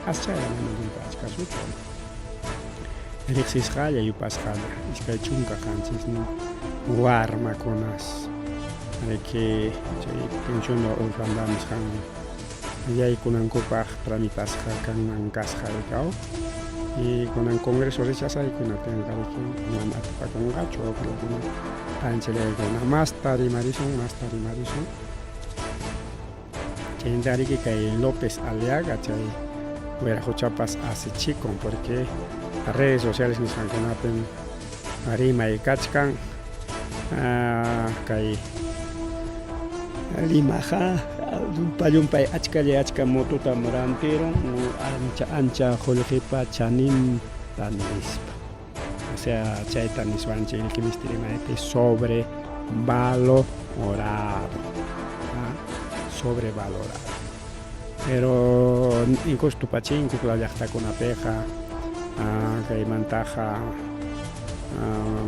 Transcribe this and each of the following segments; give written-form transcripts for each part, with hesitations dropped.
Aschalla mana llumpay achkasuchu. Riqsisqalla yupasqalla 27 warmakunas riki chay pensión de orfandad nisqanman yaykunankupaq tramitasqa kanman kasqa rikaw y kunan Congreso rechazayku hinaptinqa riki manam atipakunqachu wawqillakuna panchallaykuna masta rimarisun masta rimarisun Chaynata riki kay López Aliaga chay wiraquchapas asichikun porque redes sociales nisqankunapim rimay kachkan kay Limaqa llumpa llumpay achkalla achka mototam rantirun ancha ancha qullqipa chaninta nispa. O sea, chayta niswanchik riki misti rimaypi sobrevalorado. Sobrevalorado. Pero incluso tupachinku la llaqtakunapiqa kaymantaqa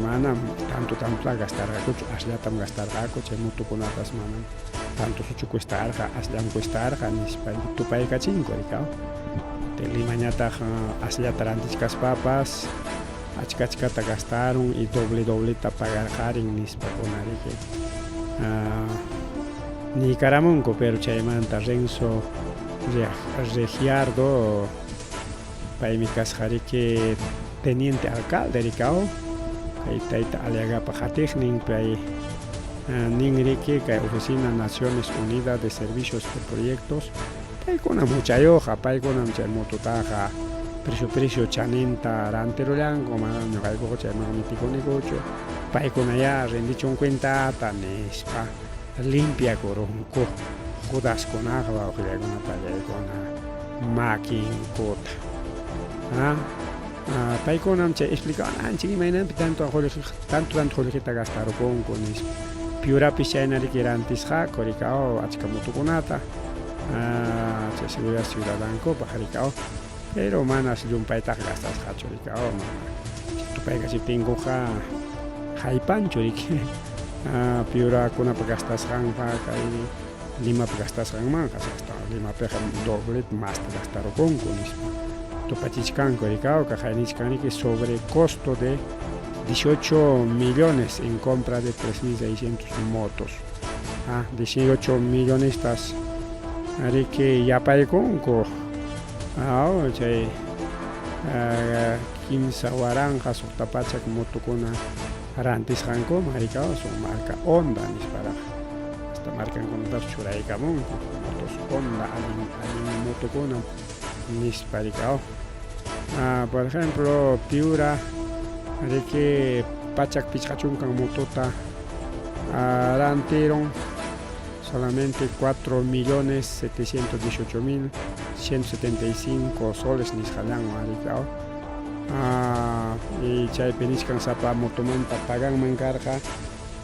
manam tanto tantotaqa gastarqakuchu, asllatam gastarqaku, chay motokunapas manam tanto suchu cuestarqa, asllam cuestarqa nispa tupaykachinku rikaw. Limañataq asllata rantichkaspapas achka achkata gastarun y doble dobleta pagarqarin nispakuna riki niykaramunku, pero chaymanta Renzo Reggiardo paymi kasqa riki teniente alcalde rikaw kay tayta Aliagapa qatiqnin pay nin riki kay Oficina Naciones Unidas de Servicios de Proyectos Paykunam huchayuqqa, paykunam chay mototaqa precio precio chaninta rantirullanku, manam ñuqaykuqa chayman mitikunikuchu, paykunayá rendichun cuentata, nispa limpiakurunku Judaskunaqa wawqillaykuna pallaykuna makinkuta. Paykunam chay explicawananchik imaynanpi tanto qullqi tanto tanto qullqita gastarukunku nispa. Piurapis chayna riki rantisqaku rikaw achka motokunata chay seguridad ciudadankupaq rikaw pero manas llumpaytaqa gastasqachu rikaw mana tupaykachiptinkuqa haypanchu riki Piurakunapa gastasqanqa kay Limapa gastasqanmanqa Limapiqa doble masta gastarukunku nispa tupachichkanku rikaw kaqay nichkan riki sobre costo de 18 millones en compra de 3600 motos. 18 millonestas riki yapaykunku chay 3600 motokuna rantisqankuman rikaw suk marca Honda nisparaq hasta markankunatapas churaykamunku motos Honda allin allin motokunam nispa rikaw. Por ejemplo Piura riki 150 motota rantirun solamente 4.718.175 soles nisqallanwan rikaw. Y chaypi nichkan sapa motomanta paganman karqa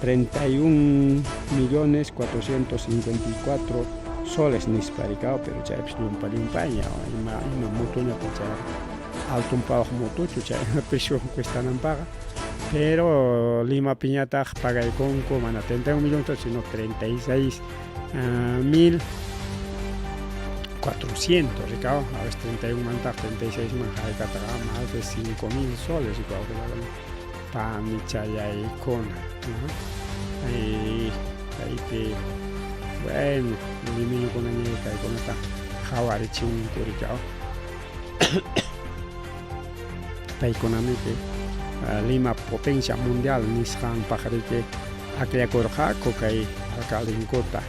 31.454 soles nispa rikaw, pero chaypis llumpa llumpayña ima ima motoña chayqa alton pawaq motochu chay precio cuestananpaqqa, pero Limapiñataq pagaykunku mana 31 millones sino 36 mil 400 rikaw, a veces 31 mantaq 36 man haykataqa más de 5000 soles rikaw panichallaykuna. Y kaypi bueno limeñukunaña kaykunata qhawarichinku rikaw. Paykunami Lima potencia mundial nisqanpaq riki akllakurqaku kay alcaldenkuta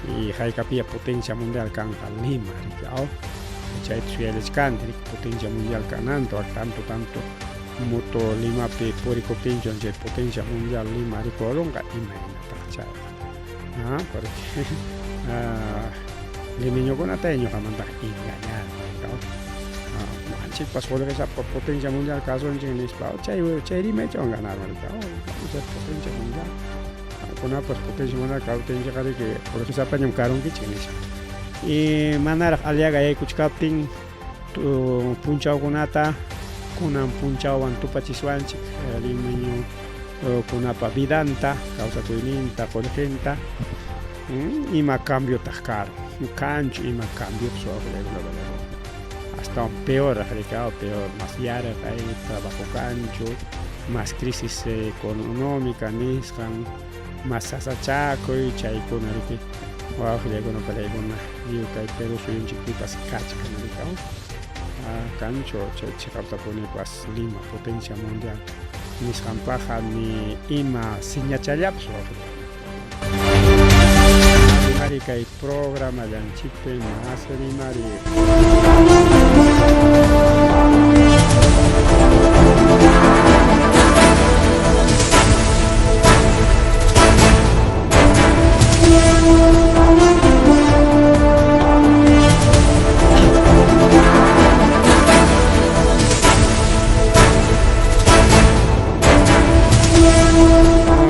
y haykapia potencia mundial kanqa Lima riki aw chayta suyallachkani riki potencia mundial kananta tanto tanto moto Limapi purikuptinchu chay potencia mundial Lima rikurunqa imaynataq chayqa porque limeñukunata ñuqamantaqa engañaron ñuqanchikpas qullqisapa potencia mundial kasunchik nispa chay chay rimaychawan ganaron vamos a ser potencia mundial qamkunapas potencia mundial kaptinchikqa riki qullqisapañam karunkichik nispa y manaraq Aliaga yaykuchkaptin punchawkunata kunan punchawwan tupachiswanchik limeñukunapa vidanta kawsakuyninta qullqinta ima cambiotaq karun kanchu ima cambiopas. Astawan peor rikao, peor, mas yarqay, trabajo kanchu, mas crisis económica nisqan, mas sasachakuy, chaykuna riki wawqillaykuna palaykuna lliw kay Perú suyunchikpipas kachkan rikao. Kanchu chay chiqaptapunipas Lima potencia mundial nisqanpaqqa ni ima siñachallapas wawqillaykuna. Rimari kay programallanchikpi mas rimari.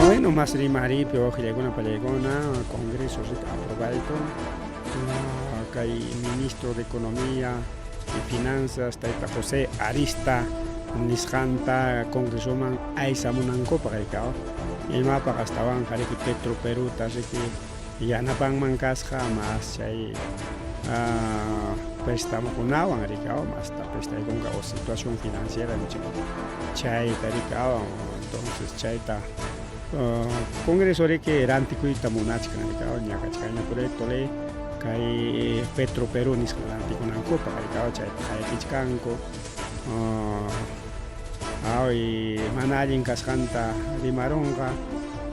Bueno, mas rimaripi wawqillaykuna pallaykuna Congreso rika aprobaykun kay ministro de Economía y Finanzas tayta José Arista nisqanta Congresoman aysamunankupaq rika imapaq astawanqa riki Petro Peruta riki yanapanman kasqa mas chay prestamokunawan riki masta prestaykunqa o situación financiera chayta riki entonces chayta Congreso riki rantikuyta munachkan riki ñakachkanña proyecto ley kay Petro Perú nisqa rantikunankupaq riki chayta qayachichkanku y mana allin kasqanta rimarunqa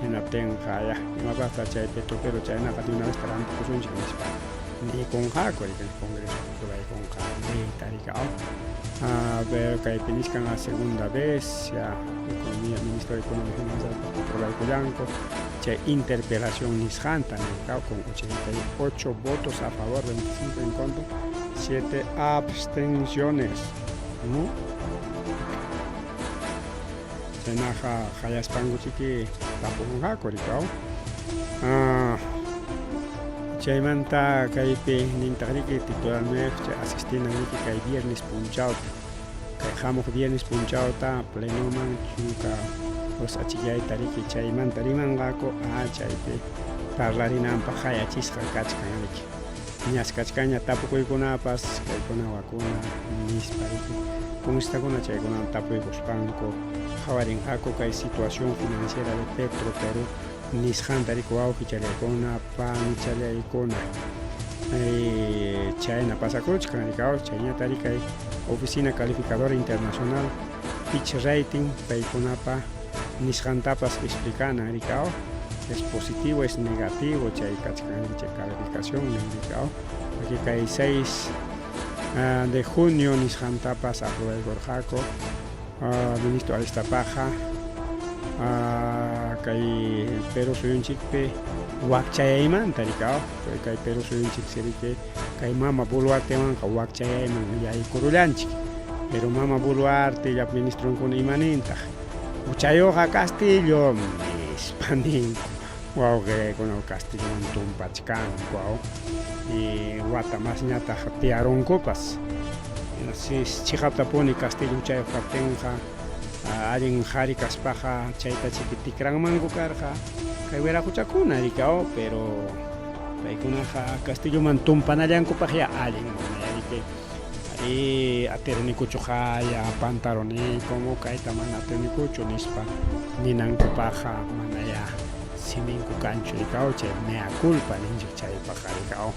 hinaptinqa ya imapaqtaq chay Petro Perú chaynaqa de una vez rantikusunchik nispa niykunqaku riki Congreso ruraykunqa leyta riki pero kaypi nichkan segunda vez ya Economía, Ministro de Economía y Finanzas aprobaykullanku chay interpelación nisqanta nirqa con 88 votos a favor, 25 en contra, 7 abstenciones. ¿No? Chaynaqa qallaspankuchiki tapunqaku rikaw. Chaymanta kaypi nintaqriki titular chay asistinan riki kay viernes punchawta. Kay hamuq viernes punchawta plenoman chunka achikyayta riki chaymanta rimanqaku chaypi parlarinanpaq qayachisqa kachkan riki. Ñaskachkanña tapukuykunapas kaykuna wakuna nispa riki congresistakuna chaykuna tapuykuspanku qhawarinqaku kay situación financiera de Petro Perú nisqanta riki wawqichallaykuna panichallaykuna chayna pasakuchkan riki chayñata riki kay Oficina Calificadora Internacional Fitch Rating paykunapa nisqantapas explicanan riki es positivo es negativo chay kachkan chay calificación riki porque kay 6 de junio nisqantapas aprobaykurqaku ministro Aristapaqa kay Perú suyunchikpi wakchayaymanta riki kay Perú suyunchik riki kay mama Boluartewanqa wakchayayman yaykurullanchik pero mama Boluarte llapa ministronkuna imanintaq huchayuqqa Castillo nispa ninku wawqillaykuna Castilloman tumpachkanku y wata masñataq tiyarunkupas chiqaptapuni Castillo huchayuq kaptinqa allin qhari kaspaqa chayta chiki tikranmanku karqa kay wiraquchakuna riki pero paykunaqa Castilloman tumpanallankupaqya allin mana riki ari atirunikuchu qaya pantaruniku kayta mana atirunikuchu nispa ninankupaqqa manaya siminku kanchu rikaw chay mea culpa ninchik chaypaqqa rikaw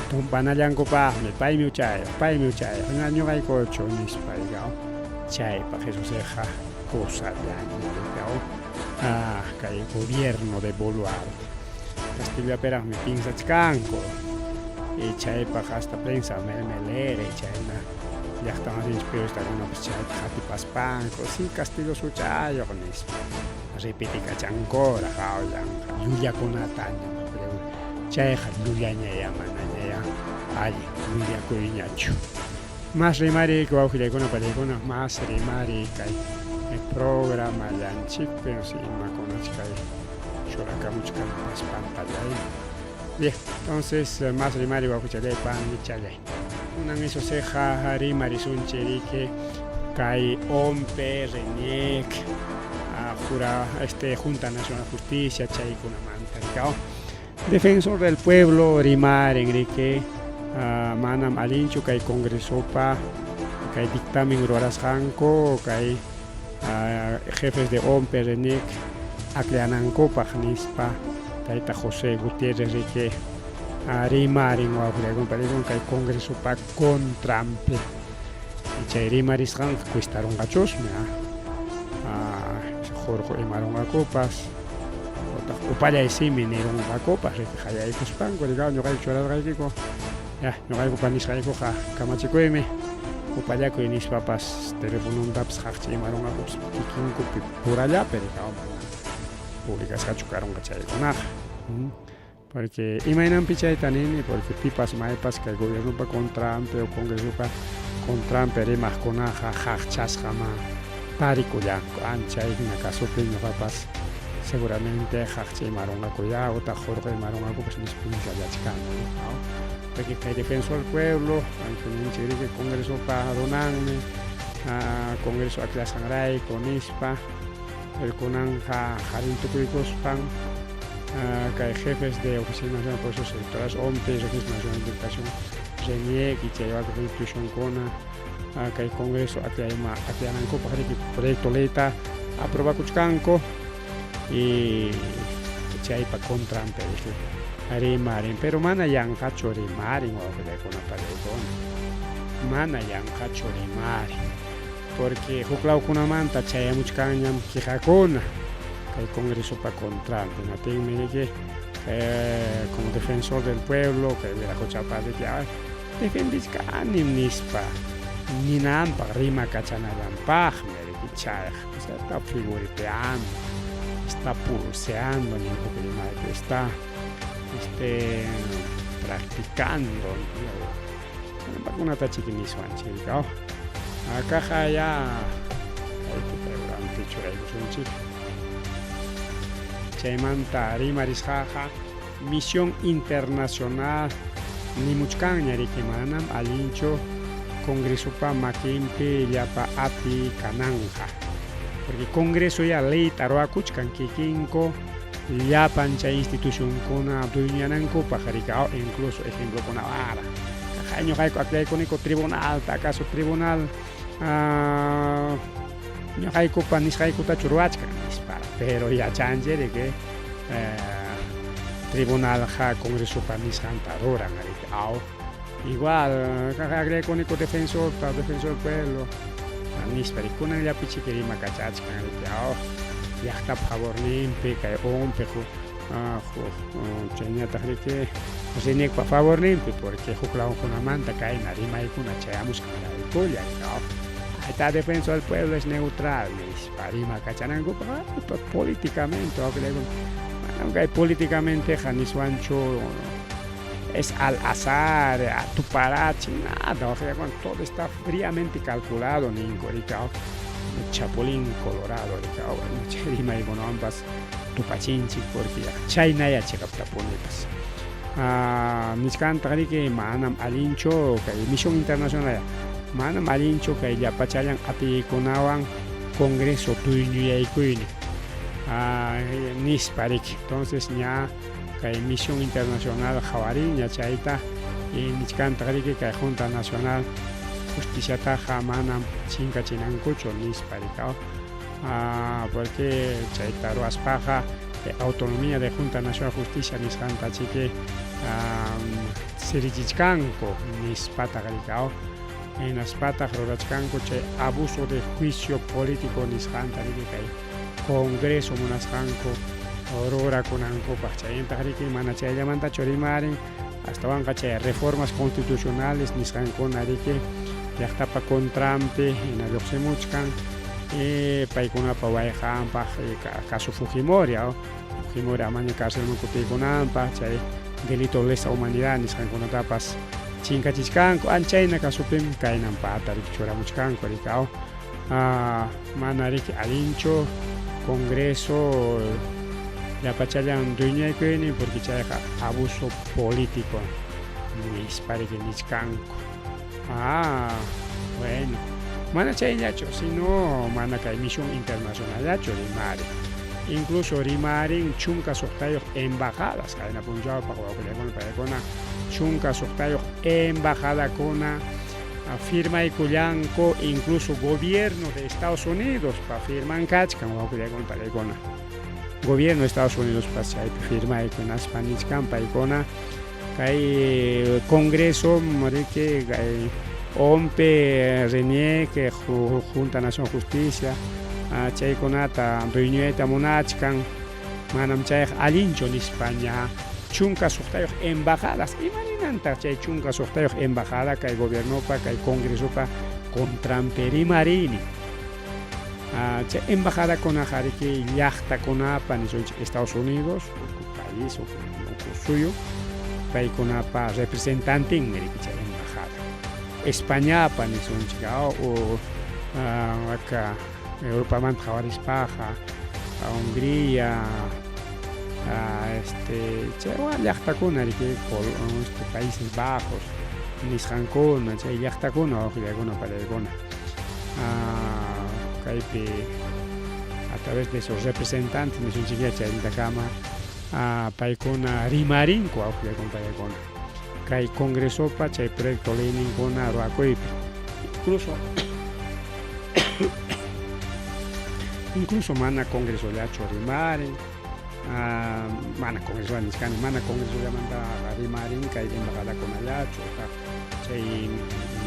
tumpanallankupaqmi paymi huchayuq ñuqaykuchu nispa rikaw chaypaq Jesusqa kusallaña rikaw kay gobierno de Boluarte Castillapiraqmi pinsachkanku y chaypaq hasta prensa mermelera chayna llaqtamasinchik periodistakunapas chayta qatipaspanku si Castillo huchayuq nispa repitikachankuraq yanqa llullakunataña chayqa llullañaya manañaya allin willakuyñachu. Mas rimari wawqillaykuna paniykuna mas rimari kay programallanchikpi imakunach kay churakamuchkanpas pantallay. Bien, entonces mas rimari wawqichallay panichallay. Kunan eso ceja rimarisunchik riki kay ONPE, RENIEC, jura Junta Nacional de Justicia chaykunamanta rikaw. Defensor del Pueblo rimar Enrique manam allinchu kay Congresopa Kay dictamen ruwarasqanku kay jefes de ONPE RENIEC akllanankupaq nispa tayta José Gutiérrez riki rimarin wawqillaykuna panaykuna kay congresopa contranpi. Chay rimarisqanqa cuestarunqachusmi hurqu imarunqakupas utaq upallay simi nirunqakupas riki qayaykuspanku riki ñuqayku churarqaykiku ya ñuqaykupa nisqaykuqa kamachikuymi upallakuy nispapas telefonontapas qaqcha imarunqakupas kikinkupi purallapi riki mana publicasqachu karunqa chaykunaqa. Porque imaynanpi chayta nini, porque pipas maypas kay gobiernopa contranpi o congresopa contranpi rimaqkunaqa qaqchasqama tarikullanku. Ancha hina casopi ñuqapas seguramente qaqcha imarunqakuyá utaq hurqu imarunqakupas nispa piensallachkani. Porque kay defensor del pueblo, aunque ninchik riki congresopa runanmi, congreso akllasqanrayku nispa, pero kunanqa harin tukuykuspan kay jefes de Oficina Nacional de Procesos Electorales, ONPE, Registro Nacional de Identificación, RENIEC y chay wakin institucionkuna kay Congreso akllanankupaq riki proyecto leyta aprobakuchkanku y chaypa contranpi riki rimarin, pero mana yanqachu rimarin wawqillaykuna panaykuna, mana yanqachu rimarin. Porque huklawkunamanta chayamuchkanñam quejakuna kay Congresopa contranpi, natinmi riki como defensor del pueblo kay Wiraqochapa riki defendichkanim nispa ninanpaq rimakachanallanpaqmi riki chayqa, o sea, está figuriteando, está pulseando ninku rimaypi, está practicando Chaykunata chiki niswanchik riki. Akaqa ya kaypi kay uranpi churaykusunchik. Chaymanta rimarisqaqa misión internacional nimuchkanña riki manam allinchu Congresopa makinpi llapa ati kananja. Porque Congreso ya leyta ruwakuchkan kikinku llapan chay institucionkuna dueñanankupaq riki, incluso ejemplokuna ara. Ñuqayku akllaykuniku tribunalta, acaso tribunal ñuqaykupa nisqaykutachu ruwachkan nispa, pero yachanchik riki tribunalqa Congresopa nisqanta ruran riki, igual akllaykuniku defensorta, defensor del pueblo nispa riki, kunanllapi chiki rimakachachkan riki, llaqtapa favorninpi kay ONPE chayñataq riki RENIECpa favorninpi, porque huklawkunamanta kayna rimaykuna chayamusqanraykulla ahí defensor del pueblo es neutral nispa rimakachanankupaq políticamente manam kay políticamente niswanchu es al azar, atuparachin, nada, todo está fríamente calculado ninku riki, chapulín colorado riki, chay rimaykunawanpas tupachinchik porque chaynaya chiqaptapunipas. Nichkantaq riki manam allinchu kay misión internacional, manam allinchu kay llapachallan atiykunawan Congreso tuyñuyaykuynin nispa riki. Entonces ña kay misión internacional qhawarinña chayta y nichkantaq riki kay Junta Nacional Justiciataqa manam chinkachinankuchu nispa riki, porque chayta ruwaspaqa autonomía de Junta Nacional Justicia nisqanta chiki sirichichkanku nispataq riki, hinaspataq rurachkanku chay abuso de juicio político nisqanta riki kay Congreso munasqanku rurakunankupaq. Chayntaq riki mana chayllamantachu rimarin, astawanqa chay reformas constitucionales nisqankuna riki llaqtapa contranpi hina lluqsimuchkan paykunapa wayqanpaq caso Fujimori, Fujimori amaña carcelman kutiykunanpaq chay delito de lesa humanidad nisqankunatapas chinkachichkanku, anchayna casopim kaynan pata riki churamuchkanku riki, mana riki allinchu Congreso llapachallan dueñaykuynin porque chayqa abuso político nispa riki nichkanku. Bueno, mana chayllachu, sino mana kay misión internacionallachu rimari. Incluso rimarin 16 embajadas, kayna punchawpaq wawqillaykuna paykuna 16 embajadakuna Firmaykullanku incluso gobierno de Estados Unidos pa firman kachkan, wawqillaykuna panaykuna. Gobierno de Estados Unidos pa chaypi firmayku, hinaspa nichkan paykuna kay Congreso riki kay ONPE, RENIEC, Junta Nacional Justicia chaykunata dueñoyta munachkan, manam chayqa allinchu nispa ña 16 embajadas. Imaninantaq chay 16 embajada kay gobiernopa, kay Congresopa contranpi rimariynin? Chay embajadakunaqa riki llaqtakunapa, nisunchik Estados Unidos, país, suyu, paykunapa representantinmi riki chay embajada. Españapa nisunchik, o aka Europamanta qhawarispaqa Hungría, chay llaqtakuna riki, Países Bajos nisqankuna, chay llaqtakuna, wawqillaykuna panaykuna, kaypi a través de sus representantes nisunchikya chaynintakama paykuna rimarinku, wawqillaykuna panaykuna, kay Congresopa chay proyecto leyninkuna ruwakuypi. Incluso mana Congresollachu rimarin, mana Congreso nichkani, mana Congresollamanta rimarin kay embajadakunallachu, chay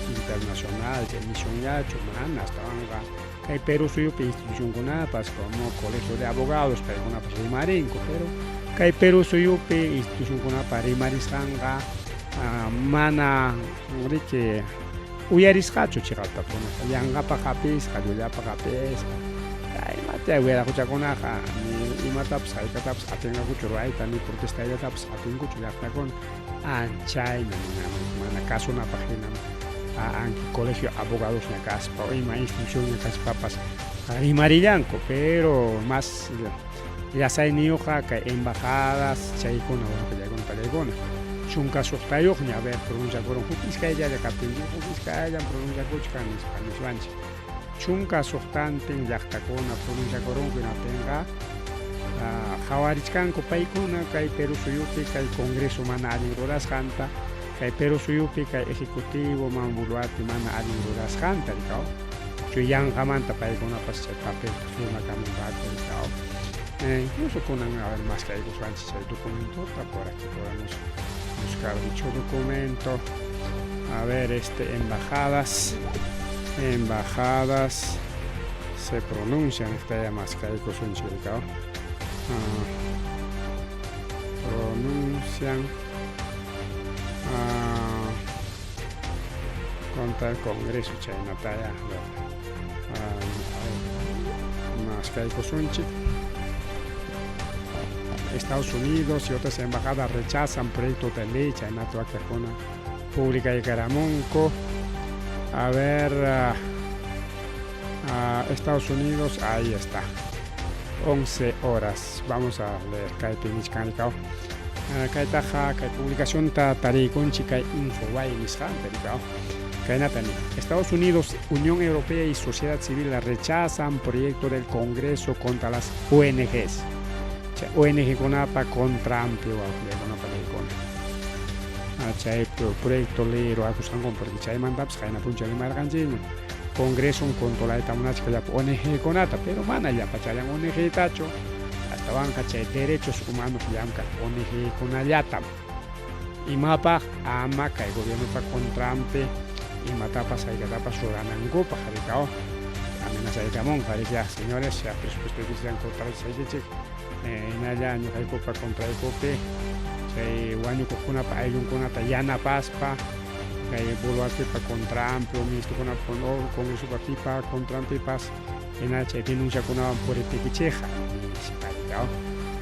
internacional, chay misionllachu, mana, astawanqa kay Perú suyupi institucionkunapas como Colegio de Abogados paykunapas rimarinku, pero kay Perú suyupi institucionkunapa rimarisqanqa mana riki uyarisqachu chiqaptapuni, yanqapaq hapisqa, llullapaq hapisqa. Imata wiraquchakunaqa ni imatapas haykatapas atinqakuchu ruwayta, ni protestayllatapas atinkuchu llaqtakuna, anchayna mana kasunapaq hinam anki Colegio Abogadosña kaspa o ima institucionña kaspapas rimarillanku, pero más llasayniyuqqa kay embajadas chaykuna, wawqillaykuna panaykuna. 16ña, a ver, pronunciakurun huk iskayllalla kaptinchik, huk iskayllam pronunciakuchkan nispa niswanchik. 16 llaqtakuna pronunciakurunku, hinaptinqa qhawarichkanku paykuna kay Perú suyupi kay Congreso mana allin rurasqanta, kay Perú suyupi kay Ejecutivo Mama Boluarte mana allin rurasqanta, rikaw. Chu yanqamanta paykunapas chay papelta firmakamunqaku, rikaw. Incluso kunan, a ver, maskaykuspanchik chay documentota, por aquí podemos buscar dicho documento. A ver, embajadas se pronuncian, esta ya maskaykusunchik, rikaw. Pronuncian contra el Congreso chaynataya maskaykusunchik. Estados Unidos y otras embajadas rechazan proyecto de ley chaynata wakikuna publicaykaramunku. A ver, Estados Unidos, ahí está, 11 horas. Vamos a leer kaypi nichkan, rikaw. Kaytaqa kay publicacionta tariykunchik kay Infobae nisqanta, rikaw. Kaynata nin: Estados Unidos, Unión Europea y sociedad civil rechazan proyecto del Congreso contra las ONGs. Chay ONG kunapa contranpi, wawqillaykuna panaykuna. Chay proyecto ley ruwakusqanku, porque chaymantapas qayna punchaw rimarqanchikña. Congreso controlayta munachka llapa ONG kunata, pero mana llapachallan ONG tachu, astawanqa chay derechos humanos llamkaq ONG kunallatam. Imapaq? Ama kay gobiernopa contranpi imatapas haykatapas ruranankupaq, rikaw. Amenazaykamunqa, riki, señores, ya presupuesto contraraykichik, hinalla ñuqaykupa contraykupi chay wañukuqkunapa ayllunkunata yanapaspa kay Boluartepa contranpi o ministrokunapa o Congresopa pipa contranpipas hina chay denunciakunawan puriptikichikqa nispa, rikaw.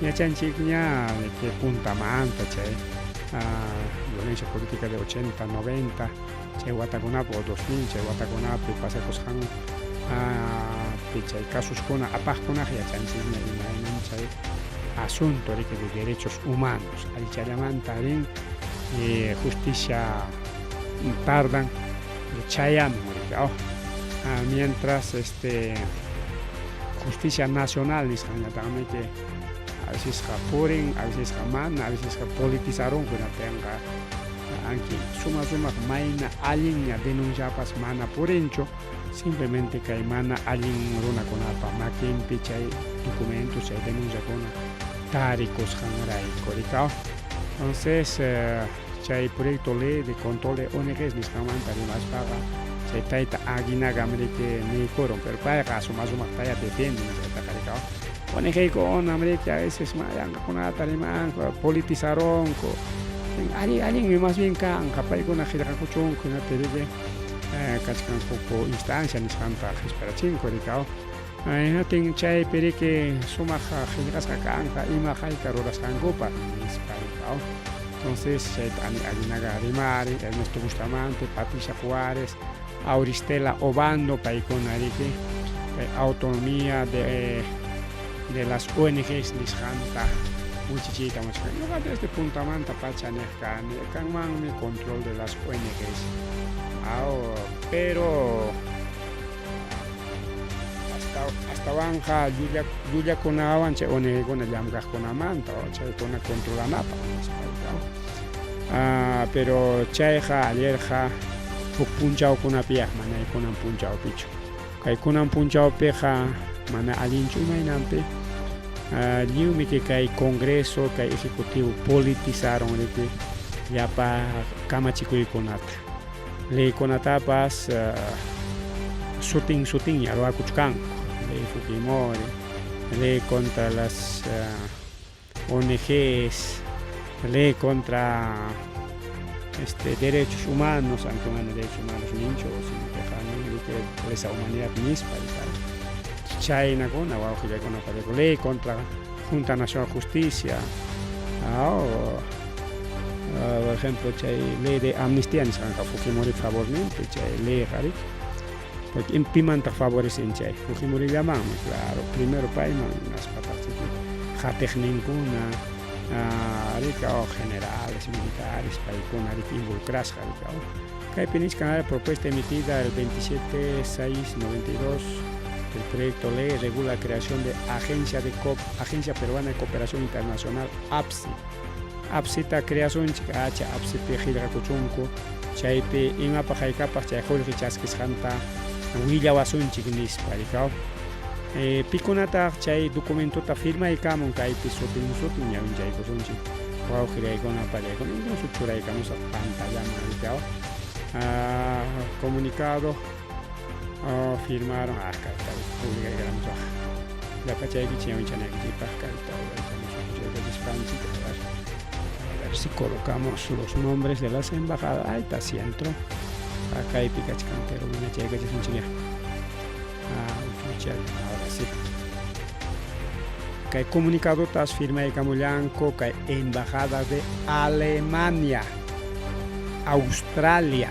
Yachanchikña de que puntamanta chay violencia política de 80, 90 chay watakunapi o 2000 chay watakunapi pasakusqan chay kasuskuna apaqkunaqa yachanchikña imaynam chay asunto riki de derechos humanos allichallamanta rin, justicia tardan chayamun, rikaw. Mientras justicia nacional nisqanñataqmi que a veces purin, a veces mana, a veces politizarunku, hinaptinqa Anki suma sumaq mayna allinña denunciapas mana purinchu, simplemente kay mana allin runakunapa makinpi chay documentos, chay denunciakuna tarikusqanrayku, rikaw. Entonces, chay proyecto ley de control de ONGs nisqanmanta rimaspaqa chay tayta Aguinagam riki niykurun, pero payqa suma sumaqtaya defienden chaytaqa, rikaw. ONGkunam riki a veces ma yanqakunata rimanku, politizarunku. Allin allinmi más bien kanqa paykuna qillqakuchunku hinaptin riki kachkankuku instancia nisqanta qisparachinku, rikaw. Hinaptin chaypi riki sumaq qillqasqa kanqa ima hayka rurasqankupaq nispa, rikaw. Entonces chayta Aguinaga rimari, Ernesto Bustamante, Patricia Juárez, Auristela Obando paykuna riki kay autonomía de las ONGs nisqanta wichichiyta munachkan. Ñuqa desde puntamanta pacha niq kani, kanmanmi control de las ONGs. Aw, pero astawanqa llullakunawan chay ONGkuna llamkaqkunamanta chaykuna controlanapaq nispa. Pero chayqa allirqa huk punchawkunapiyaq, mana kunan punchawpichu. Kay kunan punchawpiqa mana allinchu imaynanpi lliwmi kay Congreso, kay Ejecutivo politizaron riki llapa kamachikuykunata. Leykunatapas sutin sutinña ruwakuchkanku. Ley Fujimori, ley contra las ONGs, ley contra derechos humanos, aunque mana derechos humanos ninchu, sino que lesa humanidad nispa y tal. Chaynakuna wawqillakuna parejo, ley contra Junta Nacional de Justicia, por ejemplo, chay ley de amnistía nisqanqa Fujimori favorninpi chay leyqa riki. Porque pimantaq favorecen chay Fujimorillamanmi, claro, primero payman hinaspa qatiqninkuna rika generales, militares, paykuna riki involucrasqa rika. Kaypi nichkan propuesta emitida el 27-6-92 el proyecto ley regula la creación de Agencia Peruana de Cooperación Internacional, APCI. APCIta creasunchik acha APCIpi qillqakuchunku chaypi imapaq haykapaq chay qullqi chaskisqanta willawasunchik nispa, rikaw. Pikunataq chay documentota firmaykamun kaypi sutin sutin ñawinchaykusunchik wawqillaykuna pallaykuna, incluso churaykamusaq pantallaman, rikaw. Comunicado firmaron kayta publicaykamusaq llapachaykichik ñawinchanaykichikpaq kayta churaykachispanchik. A ver si colocamos los nombres de las embajadas. Ahí está centro kaypi kachkan, pero wiñachaykachisunchik. Ahora sí. Kay comunicadotas firmaykamullanku kay embajada de Alemania, Australia,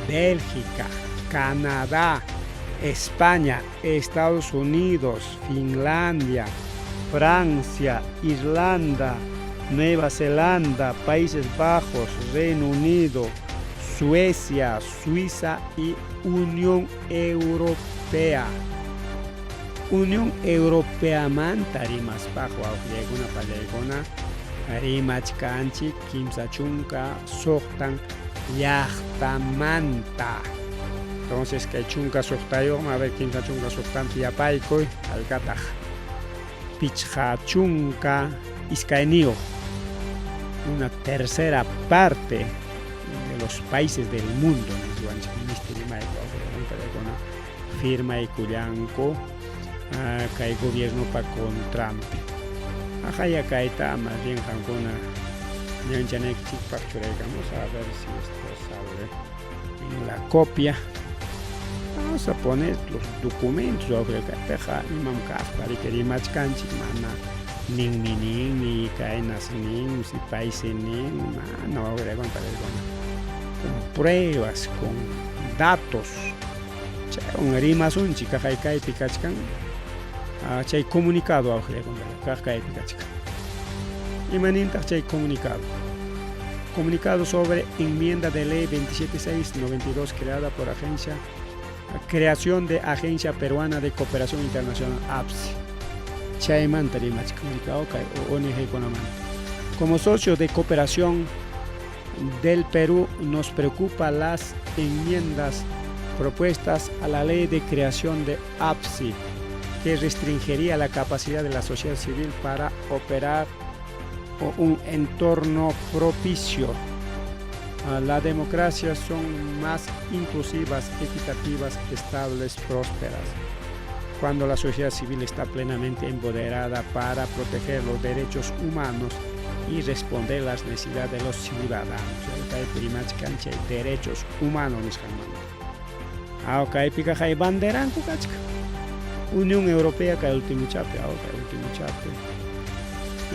Bélgica, Canadá, España, Estados Unidos, Finlandia, Francia, Irlanda, Nueva Zelanda, Países Bajos, Reino Unido, Suecia, Suiza y Unión Europea. Unión Europea manta rimaspaq wawqillaykuna pallaykuna rimachkanchik 36 llaqtamanta. Entonces kay 16yuqman, a ver, 36 tanpi yapaykuy haykataq 52, una tercera parte de los países del mundo niswanchik misti rimayku wawqillaykuna firmaykullanku kay gobiernopa contranpi. Aqaya kayta más bien qamkuna ñawinchanaykichikpaq churaykamus, a ver si esto sale en la copia. Vamos a poner los documentos wawqi, kaypiqa imam kaqta riki rimachkanchik, mana ninmi ninmi kaynas nin si paysi nin, mana wawqillaykuna pallaykuna, con pruebas, con datos chaywan rimasunchik. Kaqay kaypi kachkan chay comunicado wawqillaykuna, kaq kaypi kachkan. Imanintaq chay comunicado? Comunicado sobre enmienda de ley 27692 creada por agencia creación de Agencia Peruana de Cooperación Internacional, APCI. Chaymanta rimachkan kay ONG kunamanta. Como socio de cooperación Del Perú nos preocupa las enmiendas propuestas a la ley de creación de APSI, que restringiría la capacidad de la sociedad civil para operar un entorno propicio. La democracia son más inclusivas, equitativas, estables, prósperas. Cuando la sociedad civil está plenamente empoderada para proteger los derechos humanos y responder las necesidades de los ciudadanos. Kaypi rimachkan chay derechos humanos nisqanmanta. Aw kaypiqa hay banderanku kachkan. Unión Europea kay ultimochapi, aw kay ultimochapi.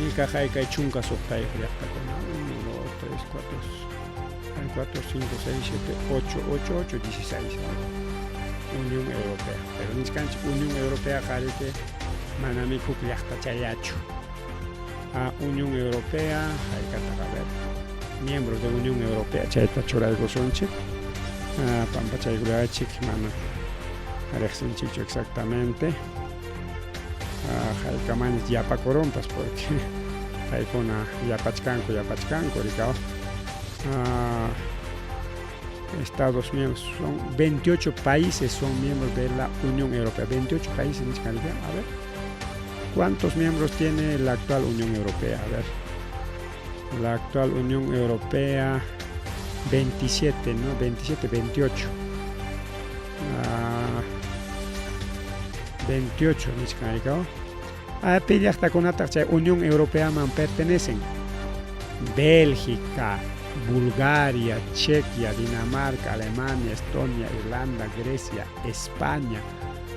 Y kaqay kay 16 llaqtakuna. 1, 2, 3, 4, 4, 5, 6, 7, 8, 8, 8, 16. Unión Europea. Pero nichkanchik Unión Europea qariki manami huk llaqtachallachu. A Unión Europea, haykataq, a ver, miembros de Unión Europea, chayta churaykusunchik. Pampachaykullachik, mana riqsinchikchu exactamente. Haykamañas yapakurunpas, porque paykuna yapachkanku, yapachkanku, rikaw. Estados miembros son 28 países, son miembros de la Unión Europea. 28 países, a ver. ¿Cuántos miembros tiene la actual Unión Europea? A ver. La actual Unión Europea, 27, ¿no? 27, 28. 28 nichkan. Pi llaqtakunataq chay Unión Europeaman pertenecen? Bélgica, Bulgaria, Chequia, Dinamarca, Alemania, Estonia, Irlanda, Grecia, España,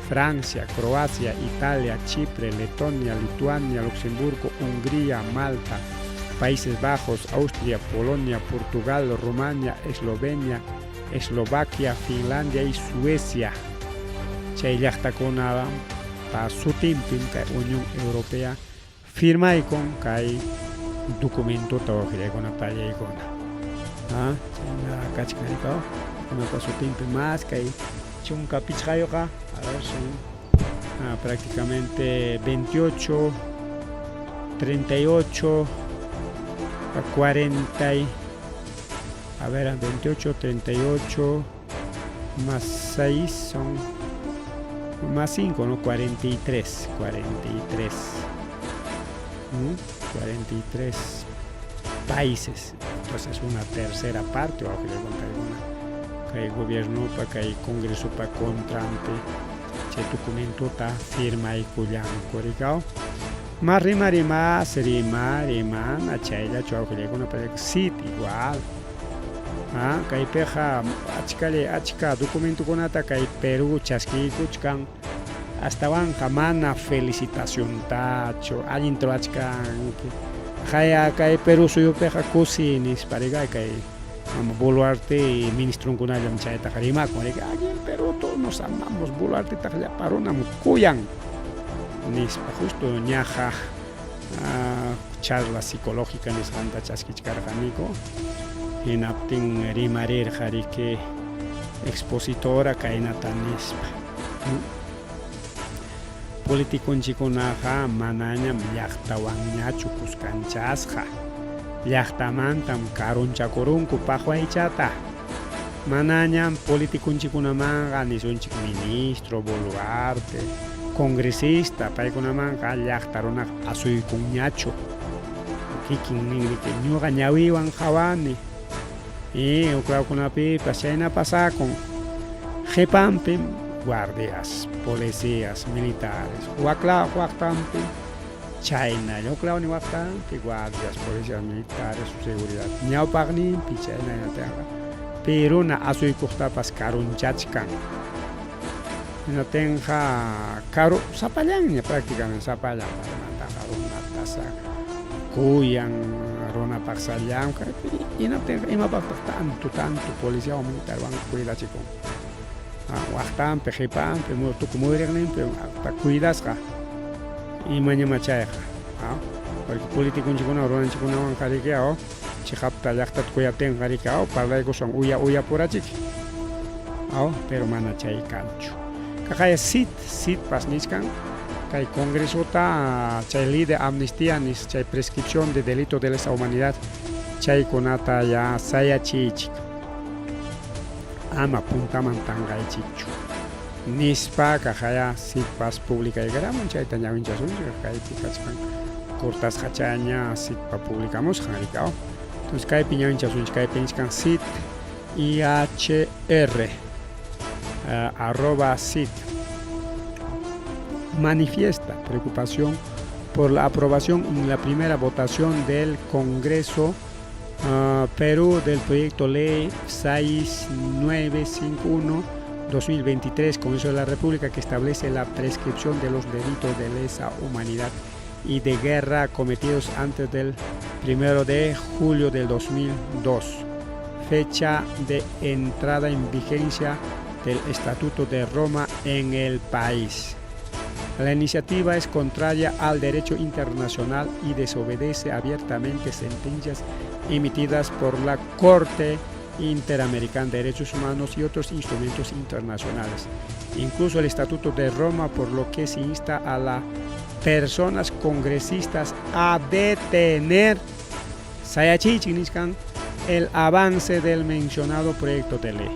Francia, Croacia, Italia, Chipre, Letonia, Lituania, Luxemburgo, Hungría, Malta, Países Bajos, Austria, Polonia, Portugal, Rumania, Eslovenia, Eslovaquia, Finlandia y Suecia. Chay llaqtakuna pa sutinpim kay Unión Europea firmaykun kay documentota, wawqillaykuna, pallaykuna. Chayna kachkan, rikaw, kunapa sutinpi más kay 15yuqqa, a ver, son prácticamente 28, 38, 40, a ver, 28, 38 más 6 son más 5, ¿no? 43, 43. 43 países. Entonces una tercera parte, o que kay gobierno pa kay congreso pa contranpi chay documentota firmaykullanku, rikaw. Ma rima rimas rima rimana chayllachu, wawqillaykuna, CID igual. Kaypiqa achkalla achka documentokunata kay Perú chaskiykuchkan, astawanqa mana felicitaciontachu, allin ruwachkanki haya kay Perú suyupiqa kusi nispa, rika. Kay Boluarte ministrunkunallam chaytaqa rimakun, rika. Aquí en Perú todos nos amamos, Boluartetaqa llapa runam kuyan nispa. Justo ñaqa charla psicológica nisqanta chaskichkarqaniku, hinaptin rimarirqa, riki, expositora kaynata nispa: "Politikunchikkunaqa manañam llaqtawanñachu kuskanchasqa, llaqtamantam karunchakurunku paqwaychata. Manañam politikunchikkunamanqa nisunchik ministro, Boluarte, congresista, paykunamanqa llaqta runaqa asuykunñachu." Kikin nin, riki, ñuqa ñawiywan qhawani y huklawkunapipas chayna pasakun. Qipanpim guardias, policías, militares, waklaw waqtanpi chaynalla, huklawni waqtanpi guardias, policías, militares, su seguridad, ñawpaqninpi chaynallataqqa pi runa asuykuqtapas karunchachkan. Hinatinqa karu sapallanña, prácticamente sapallan paymantaqa runata kuyan, runapaq llamk'an. Hinaptinqa imapaqtaq tanto tanto policiawan militarwan cuidachikun? Waqtanpi, qipanpi, tukuy muyuriqninpi cuidasqa, imañama chayqa? Porque politikunchikkunawan runanchikkunawanqa, riki, chiqapta llaqtata kuyaptinqa, riki, parlaykusan uya uyapurachiki, pero mana chay kanchu. Kaqaya CID, CIDpas nichkan kay congresota chay ley de amnistía nis chay prescripción de delito de lesa humanidad. Chaykunata ya sayachiychik, ama puntaman tanqaychikchu nispa kaqaya sitpas publicaykaramun chayta ñawinchasunchik kaypi kachkan cortasqachaña sitpa publicamusqan rikaw. Entonces kaypi ñawinchasunchik kaypi nichkan sit IHR arroba sit manifiesta preocupación por la aprobación en la primera votación del Congreso Perú del proyecto ley 6951 2023 Congreso de la República que establece la prescripción de los delitos de lesa humanidad y de guerra cometidos antes del 1 de julio del 2002, fecha de entrada en vigencia del Estatuto de Roma en el país. La iniciativa es contraria al derecho internacional y desobedece abiertamente sentencias emitidas por la Corte Interamericana de Derechos Humanos y otros instrumentos internacionales, incluso el Estatuto de Roma, por lo que se insta a las personas congresistas a detener el avance del mencionado proyecto de ley.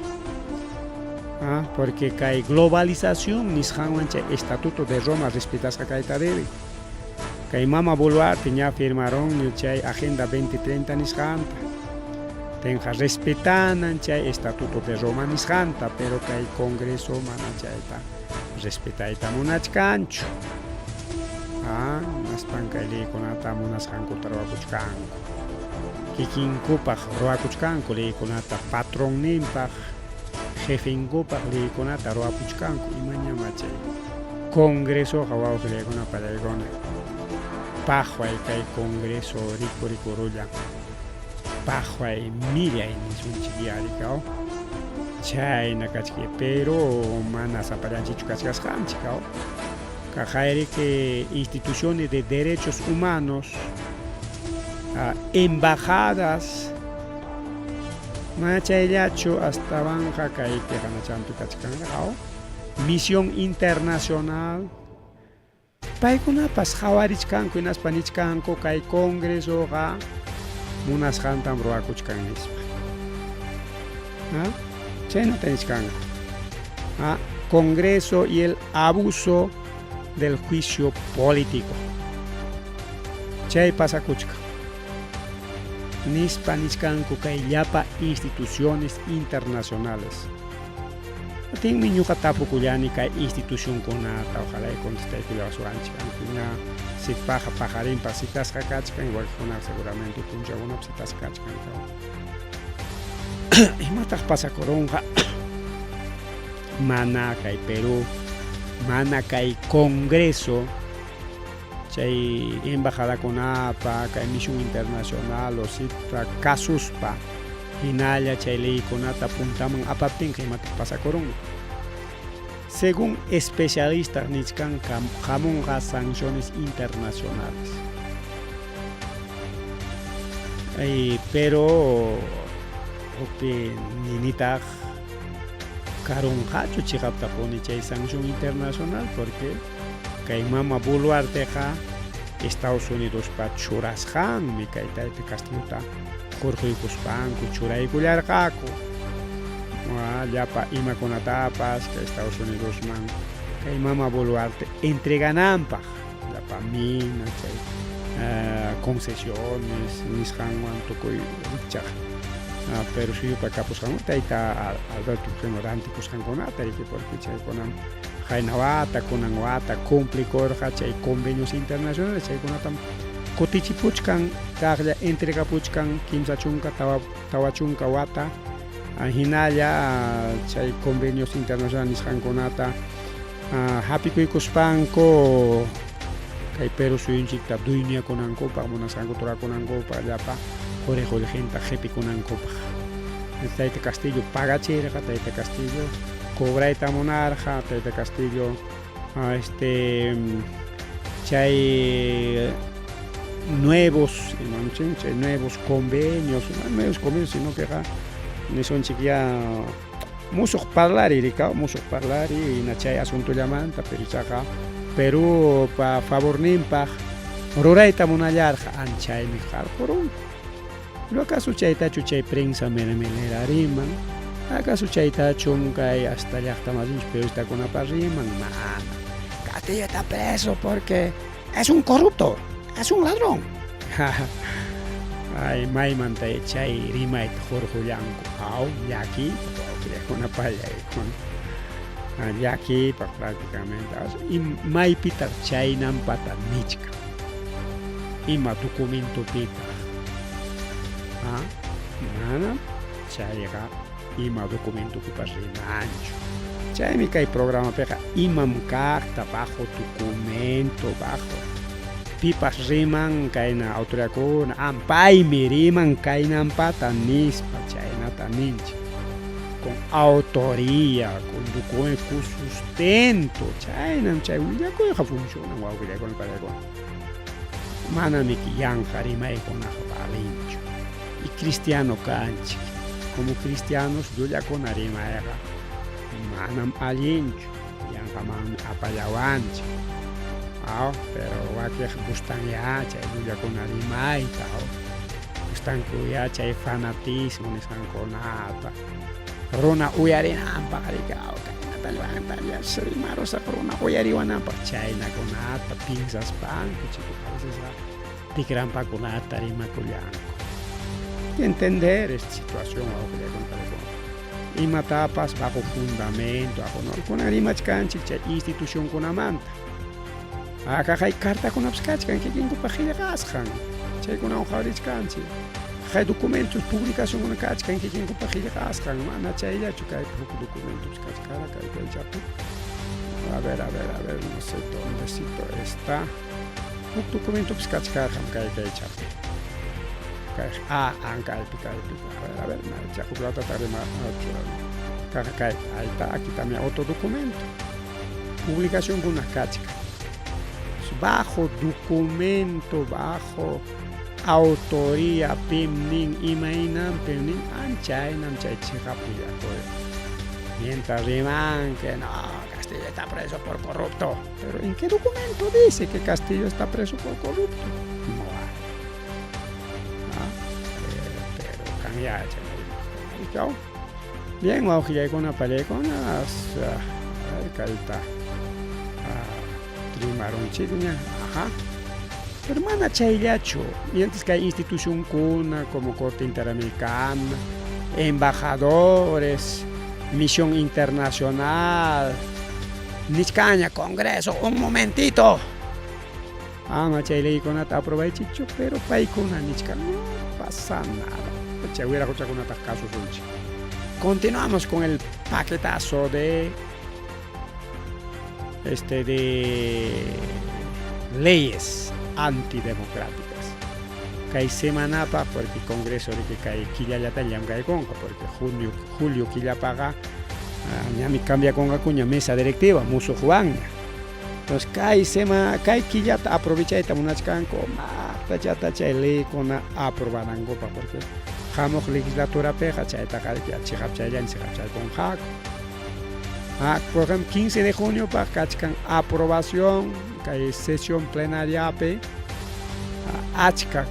Porque kay globalización nisqanwan chay Estatuto de Roma respetasqa kayta debe. Kay Mama Boluarte ña firmaron chay Agenda 2030 nisqanta. Tenja respetanan chay Estatuto de Roma nisqanta, pero kay Congreso mana chayta respetayta munachkanchu. Naspan kay leykunata munasqankuta ruwakuchkanku. Kikinkupaq ruwakuchkanku leykunata, patronninpaq, jefenkupaq leykunata ruwapuchkanku. Imañama chay Congresoqa wawqillaykuna pallaykuna. Paqway kay Congreso rikurikurulla. Paqway millay nisunchik yarikaw. Chayna kachki, pero mana sapallanchikchu kachkasqanchik. Kaqayriki instituciones de derechos humanos, embajadas, mana chayllachu astawanqa kaypi qanachampi kachkanqa, misión internacional, paykunapas qhawarichkanku hinaspa nichkanku kay Congresoqa munasqantam ruwakuchkan nispa. Chaynata nichkanku. Congreso y el abuso del juicio político. Chay pasakuchkan. Nispa nichkanku kay llapa instituciones internacionales. Atinmi ñuqa tapukullani kay institucionkunata, ojalá contestaykullawasuanchik. Ña sitpaqa paqarinpaq citasqa kachkan, wakinkunaqa seguramente punchawkunapi citasqa kachkan. Imataq pasakurunqa mana kay Perú, mana kay Congreso, chay embajadakunapa, kay misión internacional o sitpa kasuspa hinalla chay leykunata puntaman apaptinqa imataq pasakurunqa. Según especialistas nichkan hamunqa sanciones internacionales. Pero hukpi ninitaq karunqachu chiqaptapuni chay sanción internacional, porque kay Mama Boluarteqa Estados Unidospa churasqanmi kay tayta Castillota hurquykuspanku churaykullarqaku. Llapa imakunatapas kay Estados Unidosman kay Mama Boluarte entregananpaq, llapa mina chay concesiones nisqanwan tukuy rikchaq pero suyupa kapusqanku tayta Alberto Fujimori rantikusqankunata riki, porque chaykunam qayna wata kunan wata cumplikurqa chay convenios internacionales, chaykunatam kutichipuchkan kaqlla entregapuchkan 30 40 wata hinalla chay convenios internacionales nisqankunata hapikuykuspanku kay Perú suyunchikta dueñakunankupaq, munasqankuta rurakunankupaq, llapa quri qullqinta qhipikunankupaq. Tayta Castillo pagachirqa, Tayta Castillo cobrayta munarqa, Tayta Castillo chay nuevos, chay nuevos convenios, no nuevos convenios, sino que nisunchik ya musuq parlari rikaw, musuq parlari hina chay asuntullamanta, pero ichaqa Perúpa favorninpaq rurayta munallarqa, anchaymi qarqurunku. Pero acaso chaytachu chay prensa mermelera riman? Acaso chaytachu kay hasta llaqta masinchik periodistakunapas riman? Mana. Castillo está preso porque es un corrupto, es un ladrón. Ay, maymanta chay rimayta hurqullanku. Aw, llakiypaq wawqillakuna pallaykuna. Llakiypaq prácticamente. Maypitaq chaynampata nichkan? Ima documentopitaq? Manam chayqa ima documentopipas rimanchu. Chaymi kay programapiqa imam kaqta bajo documento, bajo pipas riman kayna autoridadkuna, paymi riman kaynampata nispa chaynata ninchik. Con autoría, con documento, con sustento, chaynam chay willakuyqa funcionan wawqillaykuna panaykuna. Manamiki yanqa rimaykunaqa valinchu. Y cristiano kanchik, como cristianos llullakuna rimayqa manam allinchu, yanqamanmi apallawanchik. Aw, pero wakiq gustanyá chay llullakuna rimayta, aw, gustankuyá chay fanatismo nisqankunata. Runa uyarinanpaq riki, aw, kaynata rimarusaq runa uyariwananpaq chaynakunata piensaspanku chiki a vecesqa tikrampakunata rimakullanku. Hay que entender esta situación, wawqillaykuna panaykuna. Imatapas bajo fundamento, bajo no, kunan rimachkanchik chay institucionkunamanta. Kaqay cartakunapas kachkan kikinkupaq qillqasqan, chaykunawan qhawarichkanchik. Kaqay documentos, publicacionkuna kachkan kikinkupaq qillqasqan, mana chayllachu kaypi huk documentos kachkara kay kaychapi. A ver, a ver, a ver, no sé dóndecito está. Huk documentopas kachkarqam kay kaychapi. Kay kaypi kaypi. A ver, maycha huk latata rima kaqa kay ahí está, aquí también otro documento. Publicacionkuna kachkan. Bajo documento, bajo autoría pim nin imaynanpim nin anchaynam chay chiqap willakuy. Mientras riman que no, Castillo está preso por corrupto. Pero ¿en qué documento dice que Castillo está preso por corrupto? No hay. Pero kanya chay. Bien, wawqillaykuna pallaykuna, a ver, kayta rimarunchikña, ajá. Pero mana chayllachu, mientras que hay institucionkuna como Corte Interamericana, embajadores, misión internacional, nichkaña, Congreso, un momentito. Ama chay leykunata aprobaychikchu, pero paykuna nichkan, no pasa nada. Chay wiraquchakunataq kasusunchik. Continuamos con el paquetazo de de leyes antidemocráticas. Kay semanapaq, porque Congreso riki kay killallata llamkaykunqa, porque junio, julio killapaqa ñami cambiakunqakuña mesa directiva musuqwanña. Entonces kay semana, kay killata aprovechayta munachkanku maqtachata chay leykuna aprobanankupaq, porque hamuq legislaturapiqa chaytaqa chiqap chayllan chiqapchaykunqaku. Por ejemplo, 15 de junio paq kachkan aprobación kay sesión plenariapi achka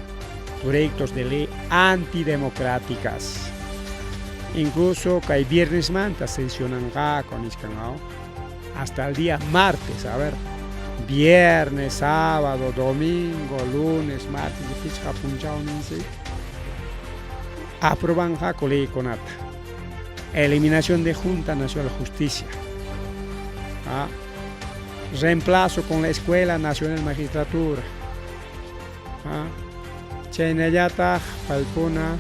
proyectos de ley antidemocráticas. Incluso kay viernesmanta sesionanqaku nichkan hasta el día martes, a ver, viernes, sábado, domingo, lunes, martes, pichqa punchawninsi aprobanqaku leykunata. Eliminación de Junta Nacional de Justicia. Reemplazo con la Escuela Nacional de Magistratura. Chaynallataq paykuna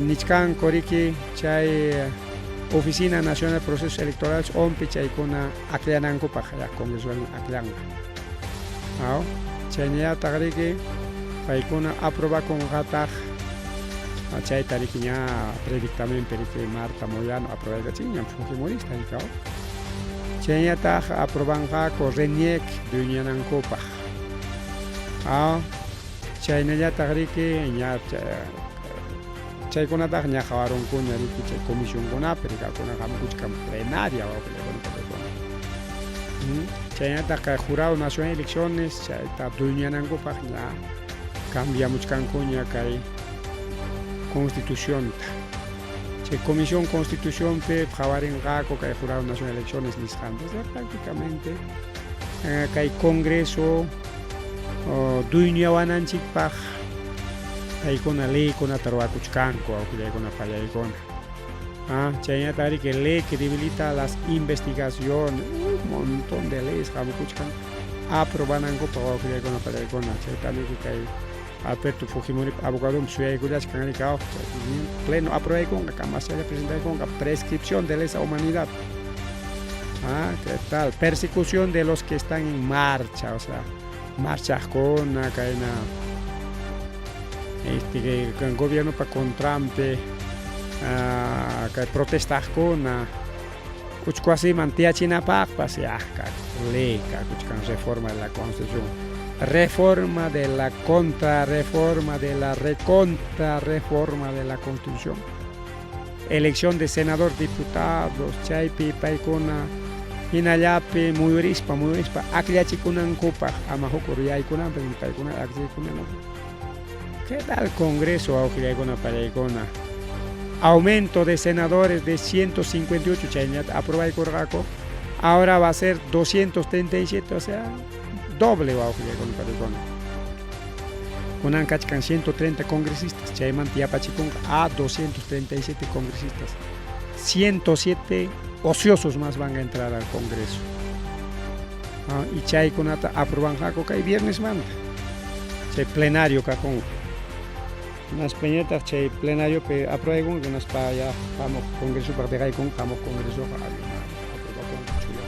nichkanku riki chay Oficina Nacional de Procesos Electorales ONPE chaykuna aklanankupaq ya Congreso aklanqa. Chaynallataq riki paykuna aprobakunqataq chayta riki ña predictamen riki Marta Moyano aprobaykachinñam fujimorista riki. Chaynallataq aprobanqaku RENIEC dueñanankupaq. Chaynallataq riki ña chaykunataq ña qhawarunkuña riki chay comisionkunapi rikakuna hamukuchkan plenaria wawqillaykuna. Chaynallataq kay Jurado Nacional de Elecciones chayta dueñanankupaq ña cambiamuchkankuña kay Constitucionta. Chay Comisión Constitucionpi qhawarinqaku kay Jurado Nacional de Elecciones nisqanta. O sea, prácticamente kay Congreso dueñawananchikpaq paykuna leykunata ruwakuchkanku, awqillaykuna pallaykuna. Ah, chaynata que ley que debilita las investigaciones, un montón de leyes hamukuchkan aprobanankupaq wawqillaykuna pallaykuna. Chaytami kay Alberto Fujimori abogado suyaykullachkan rikaw pleno aprobaykunqa kamaslla presentaykunqa prescripción de lesa humanidad. Ah, ¿qué tal? Persecución de los que están en marcha, o sea, marchaqkuna kayna este que gobierno pa contranpi kay protestaqkuna uchku wasiman tiyachinapaqpas ya ley kakuchkan reforma de la Constitución, reforma de la contrarreforma de la recontrarreforma de la Constitución, elección de senador, diputados, chaypi paykuna hinallapi muyurispa muyurispa akllachikunankupaq ama huk ruraykunanpaq paykuna akllachikunankupaq. ¿Qué tal Congreso, awqillaykuna pallaykuna? Aumento de senadores de 158 chayñata aprobaykurqaku, ahora va a ser 237, o sea, doble wawqillaykuna pallaykuna. Kunan kachkan 130 congresistas, chaymanta yapachikunqa a 237 congresistas. 107 ociosos más van a entrar al Congreso. Ah, y chaykunata aprobanqaku kay viernes manta. Chay plenario kakunqa. Hinaspañataq chay plenariopi aprobaykunqa hinaspa ya hamuq congresopaq dejaykunqa hamuq congresoqa aprobakunqa chuya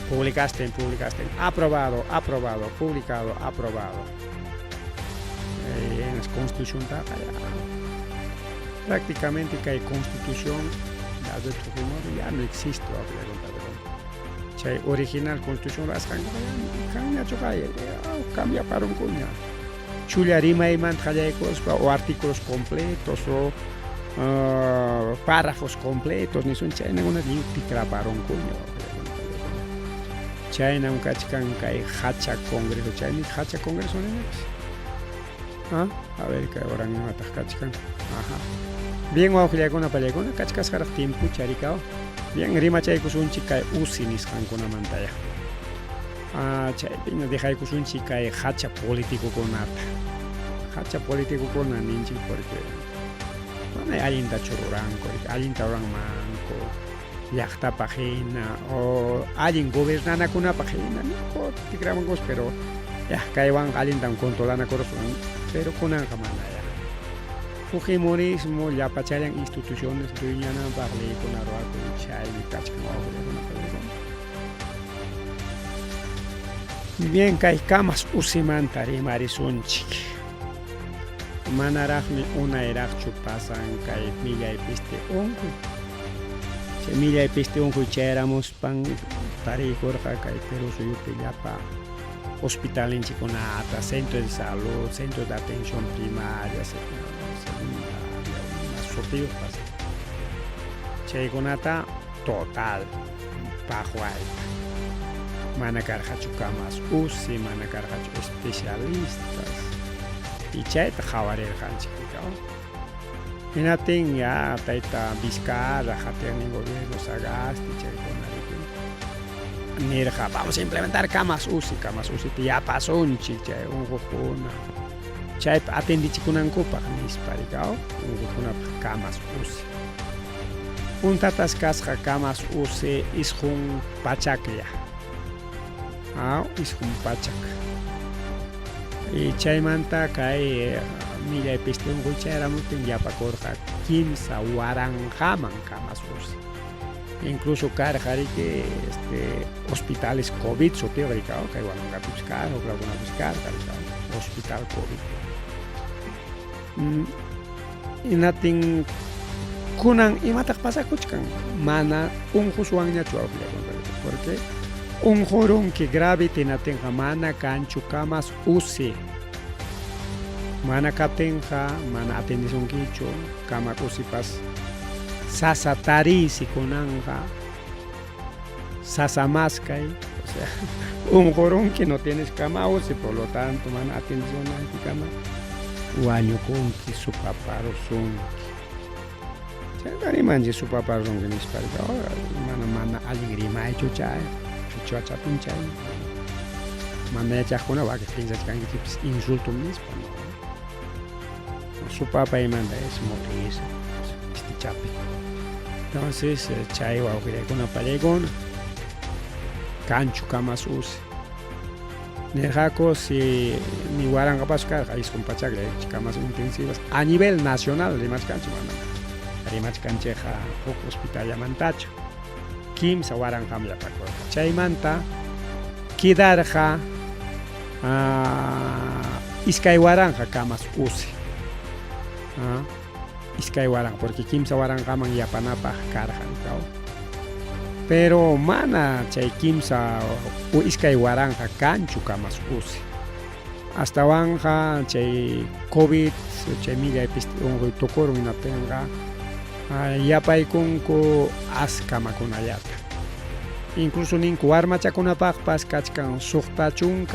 publicaste, publicaste, aprobado, aprobado, publicado, aprobado. En la Constitución ya prácticamente kay Constitución de Alberto Fujimori ya no existe. Chay original Constitución rasqankuqa ya kanñachu kay cambiaparunkuña. Chulla rimaymanta qallaykuspa o artículos completos o párrafos completos nisun chaynakuna lliw tikraparunkuña. Chaynam kachkan kay hacha Congreso, chaymi hacha Congreso ninapas. Ah, a ver kay oran imataq kachkan. Ajá. Bien, wawqillaykuna pallaykuna, kachkasqaraq tiempucha rikaw. Bien, rimachaykusunchik kay UCI nisqankunamanta ya. Ah, chaypiña dejaykusunchik kay hacha politicokunata. Hacha politicokuna ninchik porque mana allintachu ruranku, allinta ruranmanku llaqtapaq hina o allin gobernanakunapaq hina tikramankus, pero ya kaywanqa allintam controlanakuruswan, pero kunanqa mana ya. Fujimorismo llapachallan instituciones dueñananpaq leykuna ruwakun, chaymi kachkan wawqillaykuna pallaykuna. Bien, kay kamas usimanta rimarisunchik. Manaraqmi unayraqchu pasan kay millay peste unquy. Chay millay peste unquy chayaramuspan tariykurqa kay Perú suyupi llapa hospitalinchikkunata, centro de salud, centro de atención primaria, secundaria, sutiyuqpas. Chaykunata total paqwayta. Mana karqachu kamas UCI, mana karqachu especialistas. Y chayta qhawarirqanchik. Hinaptin ya tayta Vizcarra, qatiqnin gobierno Sagasti, chaykuna nirqa vamos a implementar camas UCI, camas UCI yapasunchik chay unquqkuna. Chaypi atendichikunankupaq nispa rikaw, unquqkunapaq camas UCI. Puntatas kasqa camas UCI 900lla. Ah, 900. Y chaymanta kay millay peste unquy chayaramutin yapakurqa 3000man camas UCI. Incluso karqa riki este hospitales COVID sutiyuq rikaw, kay Huamangapipas karqa, huk lawkunapis karqa rikaw, hospital COVID. Hinaptin kunan imataq pasakuchkan? Mana unquswanñachu awqillaykuna, porque unqurunki grave hinaptinqa mana kanchu camas UCI. Mana kaptinqa mana atendisunkichu, cama UCIpas sasa tariysi kunanqa, sasa maskay, o sea, unqurunki, no tienes cama UCI, por lo tanto mana atendisunayki kama. Wañukunki supaparusunki. Chayta rimanchik supaparusunki nispa mana mana allin rimaychu chay qichwachapin chay mana yachaqkuna wakin piensachkankichikpis insultum nispa no supapaymanta es morirse mistichapi entonces chay wawqillaykuna pallaykuna kanchu kamas usi Nirqaku si ni waranqapas karqa 900 camas intensivas a nivel nacional rimachkanchik mana rimachkanchikqa huk hospitallamantachu 3000 yapakurqa chaymanta quedarqa 2000 camas UCI 2000 porque 3000man yapanapaq karqa pero mana chay 3 o 2000 kanchu camas UCI astawanqa chay COVID chay millay peste unquy tukurun hinaptinqa yapaykunku as kamakunallata incluso ninku warmachakunapaqpas kachkan 64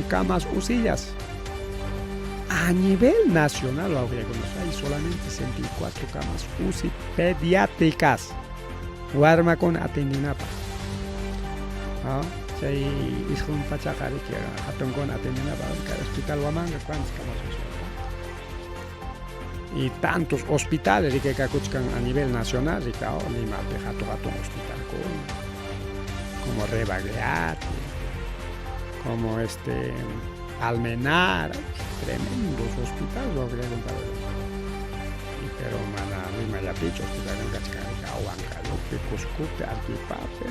camas UCIllas a nivel nacional wawqillaykuna hay solamente 64 camas UCI pediátricas warmakuna atendinapaq chay 900 riki hatunkuna atendinapaq kay hospital Huamanga cuántas camas UCI y tantos hospitales rikaykakuchkan a nivel nacional rika Limapi hatun hatun hospitalkuna como Rebagliati como Almenar, tremendos hospitales pero mana Limallapichu hospital kachkan Huancayopi, Cuscopi, Arequipapi,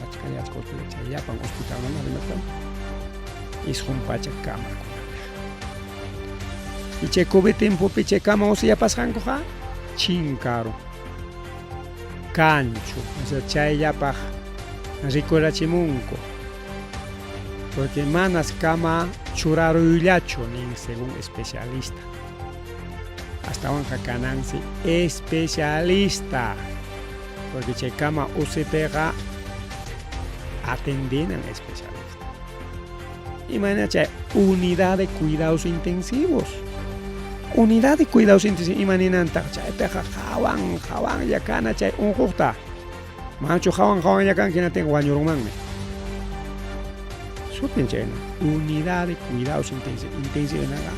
achka achka hospital chay llapan hospital mana rimachkan 900 kamakunapi y chay COVID tiempopi chay kama UCI yapasqankuqa chinkaru kanchu o sea chayllapaq rikurachimunku porque manas kama churaruyllachu nin según especialista astawanqa kanansi especialista porque chay kama UCIpiqa atendinan especialista imayna chay unidad de cuidados intensivos unidad de cuidados intensivos ima ninantaq chaypiqa hawan hawanlla kana chay unquqta manachu hawan hawanlla kanki hinaptinqa wañurunmanmi sutin chayna unidad de cuidados intensivos intensivos hinaqa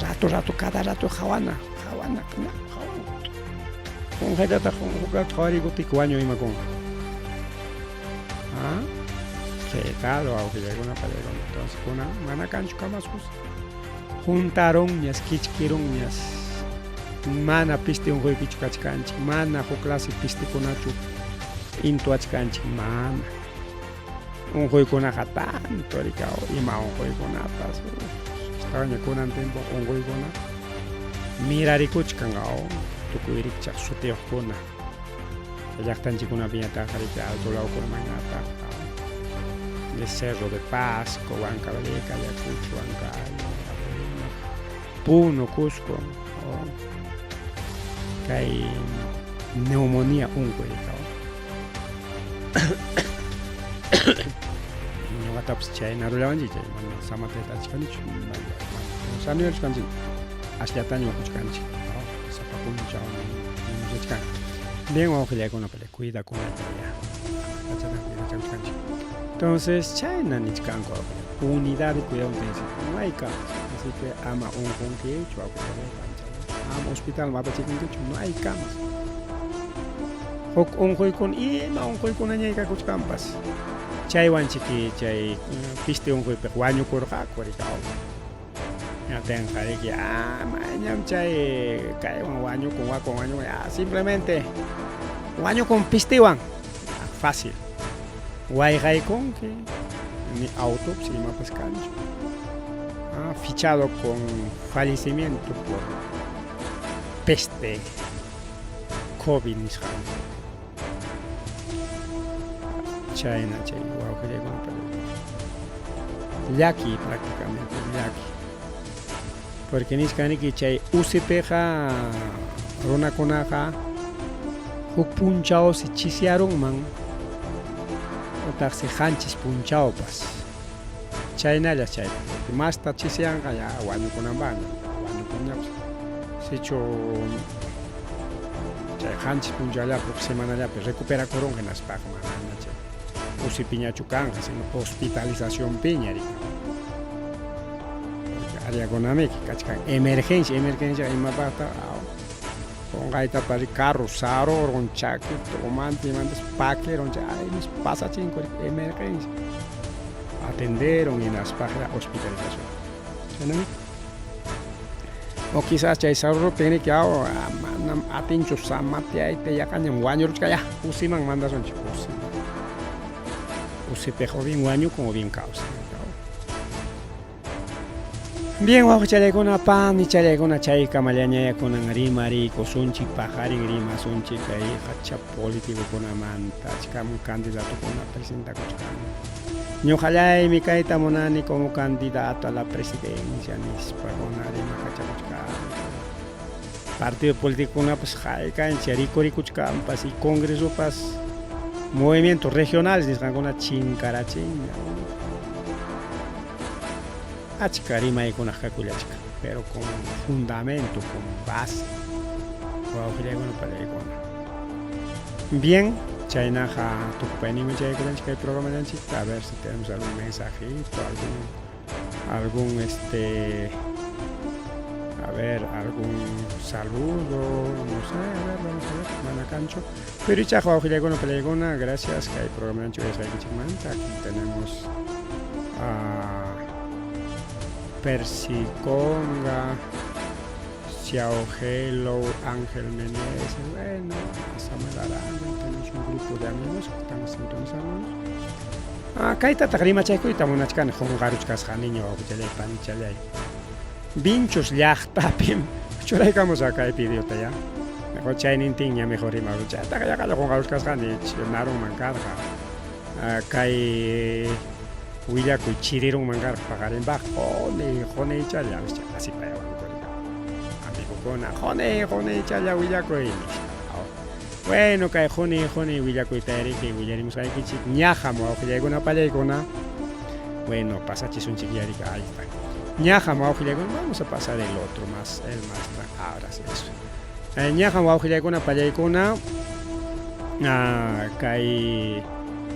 rato rato cada rato hawana hawana hawana qunqaytataq huk rato hawarikuptiki wañuy imakun ah ¿Qué tal wawqillaykuna pallaykuna entonces kunan mana kanchu camas UCI juntarunñas kichkirunñas mana piste unquypichu kachkanchik mana huk clase pistikunachu intuachkanchik mana unquykunaqa tanto rika ima unquykunapas astawanña kunan tiempo unquykuna mirarikuchkan tukuy rikchaq sutiyuqkuna llaqtanchikkunapiñataq riki alto lawkunamanñataq de Cerro de Pasco, Huancavelica, Ayacucho, Huancayo, Apurímac, Puno, Cusco, kay neumonía unquy ñuqatapas chaynarullawanchik chay mana samatayta atichkanichu sanoyachkanchik asllataña uquchkanchik sapa punchaw nimuchachkan bien wawqillaykuna cuidakunalla pachatan cuidachakuchkanchik entonces chayna nichkanku unidad de cuidado intensivo no hay camas así que ama unqunkichu ama hospital apachikunkichu no hay camas huk unquykuna ima unquykunaña kakuchkanpas chaywan chiki chay piste unquypiqa wañukurqaku rika ñatinqa riki mañam chay kaywan wañukun wakwan wañukun simplemente wañukun pistiwan fácil wayqaykunki ni autopsia imapas kanchu fichado con fallecimiento por peste COVID nisqanku chayna chay wawqillaykuna llaki prácticamente llaki porque nichkaniki chay UCIpiqa runakunaqa huk punchawsi chisyarunman utaqsi qanchis punchawpas. Chaynallas chaypi, porque masta chisiyanqa ya wañukunanpaqña, wañukunñapas. Sichu chay qanchis punchawllapi huk semanallapi recuperakurunqa hinaspaqa manaña chay usipiñachu kanqa, sino hospitalizacionpiña riki. Porque ariakunamiki kachkan emergencia, emergencia imapaqta qunqaytapa ri carro sarurqun chaki umanta imantas pakirun chay ay nispa pasachinku riki emergencia. Atenderon hinaspaqlla hospitalización. Chaynami. O quizás chay saruruptin riki aw manam atinchu samateayta yaqañam wañuruchka ya usiman mandasunchik usiman. Usipiqa o bien wañukun o bien kawsan. Bien wawqichallaykuna panichallaykuna chaykamallañaya kunan rimariykusunchik paqarin rimasunchik kay hacha politicokunamanta achkam candidatokuna presentakuchkan. Ñuqallaymi kayta munani como candidato a la presidencia nispakuna rimakachakuchkanku. Partido politicokunapas haykanchik rikurikuchkanpas y congresopas movimientos regionales nisqankuna chinkarachinña. Achka rimaykunaq kakullachka, pero con fundamento, con base. Wawqillaykuna pallaykuna. Bien, chaynaqa tukupayninman chayaykullanchik kay programallanchikta, a ver si tenemos algún mensajito, algún algún este a ver, algún saludo, no sé, a ver, vamos a ver, mana kanchu. Pero ichaqa wawqillaykuna pallaykuna, gracias kay programallanchik uyasqaykichikmanta. Aquí tenemos a Percy Conga, Xiao Hello, Ángel Meneses, bueno, a Samuel Arango, tenemos un grupo de amigos que están sintonizándonos. Ah, kaytataq rimachaykuyta munachkani qunqaruchkasqaniña wawqichallay panichallay. Vinchos llaqtapim churaykamusaq kay videota ya. Mejor chaynintinña mejor rimasun. Chaytaqa yaqalla qunqaruchkasqani narunman karqa. Ah, kay willakuy chirirunman karqa paqarinpaq quni qunichalla asipayawanku amigokuna quni qunichalla willakuy nispa. Bueno, kay quni quni willakuyta riki willarimusqaykichik ñaqam wawqillaykuna pallaykuna. Bueno, pasachisunchik ya riki, ahí está. Ñaqam wawqillaykuna, vamos a pasar el otro más, el más, ahora sí, eso. Ñaqam wawqillaykuna pallaykuna, kay